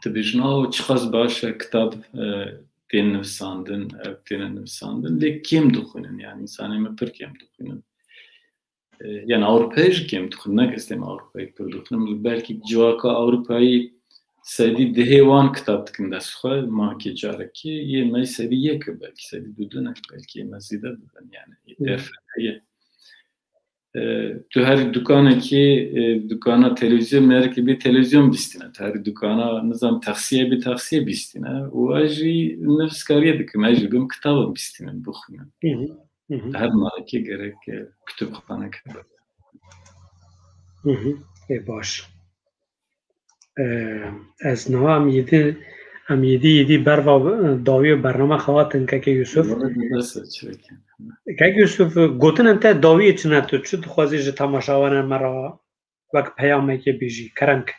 dibêjin, "Aw, çiqas baş e kitab, e, tên nivîsandin, ev têne nivîsandin." Lê kêm dixwînin yani, însanê me pir kêm dixwînin. E, yani Ewropayê jî kêm dixwînin, ne kes tên Ewropayê pir dixwînin. Belkî civaka Ewropayê sedî dehê wan kitab dikin dest xwe, makê carekê, yê me sedî yek e, belkî sedî du din e, belkî yê me zêde bibin yani. Hı. Derfet heye. E, tu herî dukanekê, e, dukana televîzyon, merekî bê televîzyon bîstîne, tu herî dukana, nizam, taxiyê bê taxiyê bîstîne. Û ez jî nivîskariyê dikim, ez jî bim kitabim bîstînim, bixwînim. Hı hı, hı hı. Her malekê gerek, e, kutubxaneke. Hı hı. Ê baş. E, ez niha em yêdî, em yêdî yêdî berva, e, dawiyê bername xewatin, kekê Yusuf. Wele bes e, çi bikin? Kek Yusuf, gotinên te dawiyê çi ne, tu çi dixwazî ji temaşevanên me re wek peyamekê bêjî? Kerem ke.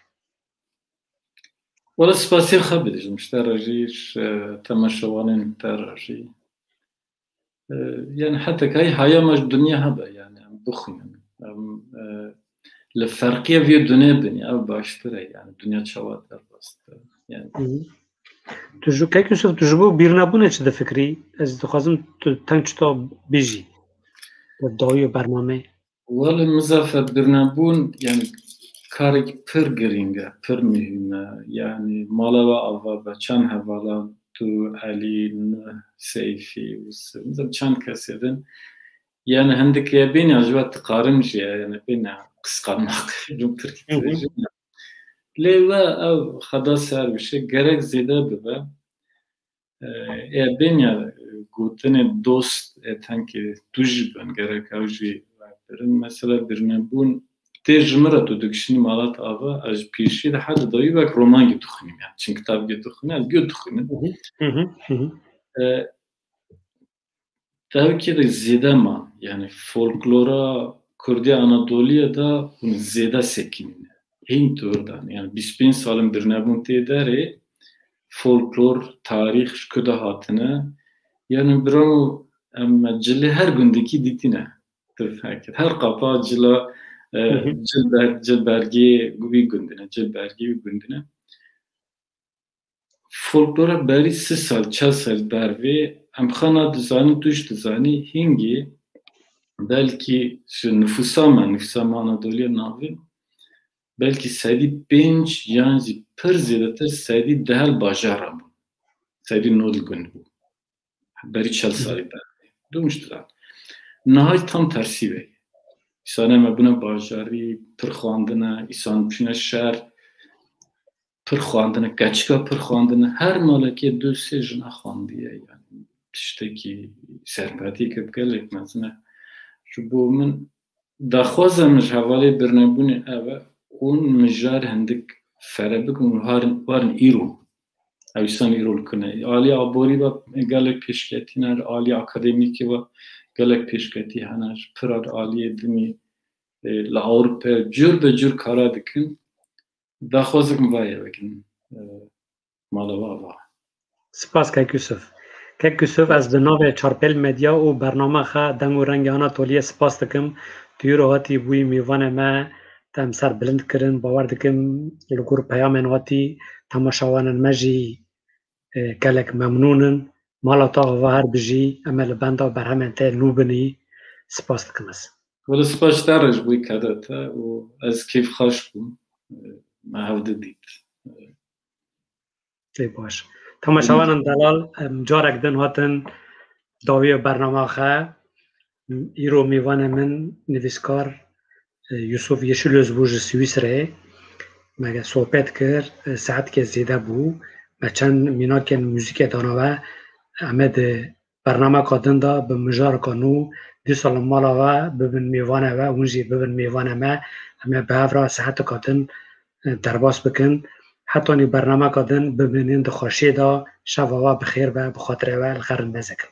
Wele spasiyê xwe bidijim ji te re jî, ji, e, temaşevanên te re jî. E, yani hetek hey haya me ji dinya hebe, yani em bixwînin. Em, e, li ferqiya vê dunê bin, ev baştir e, yani dinya çawa derbas dibe. Yani Hı hı. Tu ji, kek Yusuf, tu ji bo bîrnebûnê çi difikirî? Ez dixwazim tu teng çito bêjî. Li dawiyê bernameyê. Wele Muzaffer, bîrnebûn, yani karek pir girîng e, pir muhîm e. Yani mala we ava be, çend hevala tu, Elî, Nuh, Seyfî, Yusuf, nizam çend kesê din. Yani hindik e bêne ji we dixwarim jî, yani bêne qisqanmak, li Tirkî Hı hı. dibêjin. Lê we ew xeda ser bişe, gerek zêde bibe. E, ê bêne gotinê dost, e, tenkê tu jî bin, gerek ew jî vekirin. Mesela bîrnebûn tê ji min re, tu dikişînî mala te ava, ez ji pêşî de heta dawî wek romankê dixwînim, yani çend kitabkê dixwînim, ez gê dixwînim. Hı hı, hı hı, hı hı. E, Tevkê de zêde man, yani folklora Kurdê Anadoliyê de hûn zêde sekinîne. hîn dûr dan. Yani bîst pênc sal in birnebûn tê derê, folklor, tarîx ji ku de hatine. Yani biramo em cilê her gundekî dîtîne. Tu fekir. Her qapa cila, e, Hı hı. cil ber-, cil bergê wî gundine, cil bergê wî gundine. Folklora berî sî sal, çel sal bervê, em xana dizanî, tu jî dizanî, hingî belkî ji nifûsa me, nifûsa me Anadoliya Navîn, belkî sedî pênc yan jî pir zêdetir sedî deh li bajara bû. Sedî nod li gund bû. Berî çel Hı hı. salî bervê. Dûm ji diran. Niha jî tam tersî ve. Îsane me bûne bajarî, pir xwandine, îsan çûne şer, pir xwandine, keçika pir xwandine. Her malekê du sê jina xwandiye. Yani tiştekî serpetî ke gelek mezin e. Ji bo min daxwaza min ji hevalê birnebûnê ev e, hûn mijar hindik fere bikin û harin, warin îro. Ew îsan îro li ku ne. Alî aborî ve gelek pêşketî ne, alî akademîkî ve gelek pêşketî hene. Ji pir aliyê dinî, e, li Ewropa cur be cur kara dikin. Daxwazek min vayê vekin, e, mala we ava. Spas kek Yusuf. Kek Yusuf, ez bi navê Çarpêl Medya û bernama xe Deng û Rengê Anatoliyê spas dikim. Tu îro hatî bûyî mêvanê me, te em ser bilind kirin. Bawer dikim li gor peyamên hatî temaşevanên me jî, e, gelek memnûn in. Mala te ava her bijî, em ê li benda berhemên te nû binî. Spas dikim ez. Wele spas ji te re ji bo keda te û ez kêfxweş bûm. Me hevdi dît. Lê baş. Temaşevanên delal, em carek din hatin dawiya bernama xe. Îro mêvanê min nivîskar, e, Yusuf Yeşilöz bû ji Swîsreyê. Me sohbet kir, e, saetkê zêde bû. Me çend mînakên muzîkê dana we. Em ê di bernameka din de bi mijareka nû dîsa li mala we bibin mêvanê we, hûn jî bibin mêvanê me. Em ê bi hev re saeteka din, e, derbas bikin. Hetanî bernameka din bimînin di xweşiyê de, şeva we bi xêr be, bi xatirê we li xerin nezekin.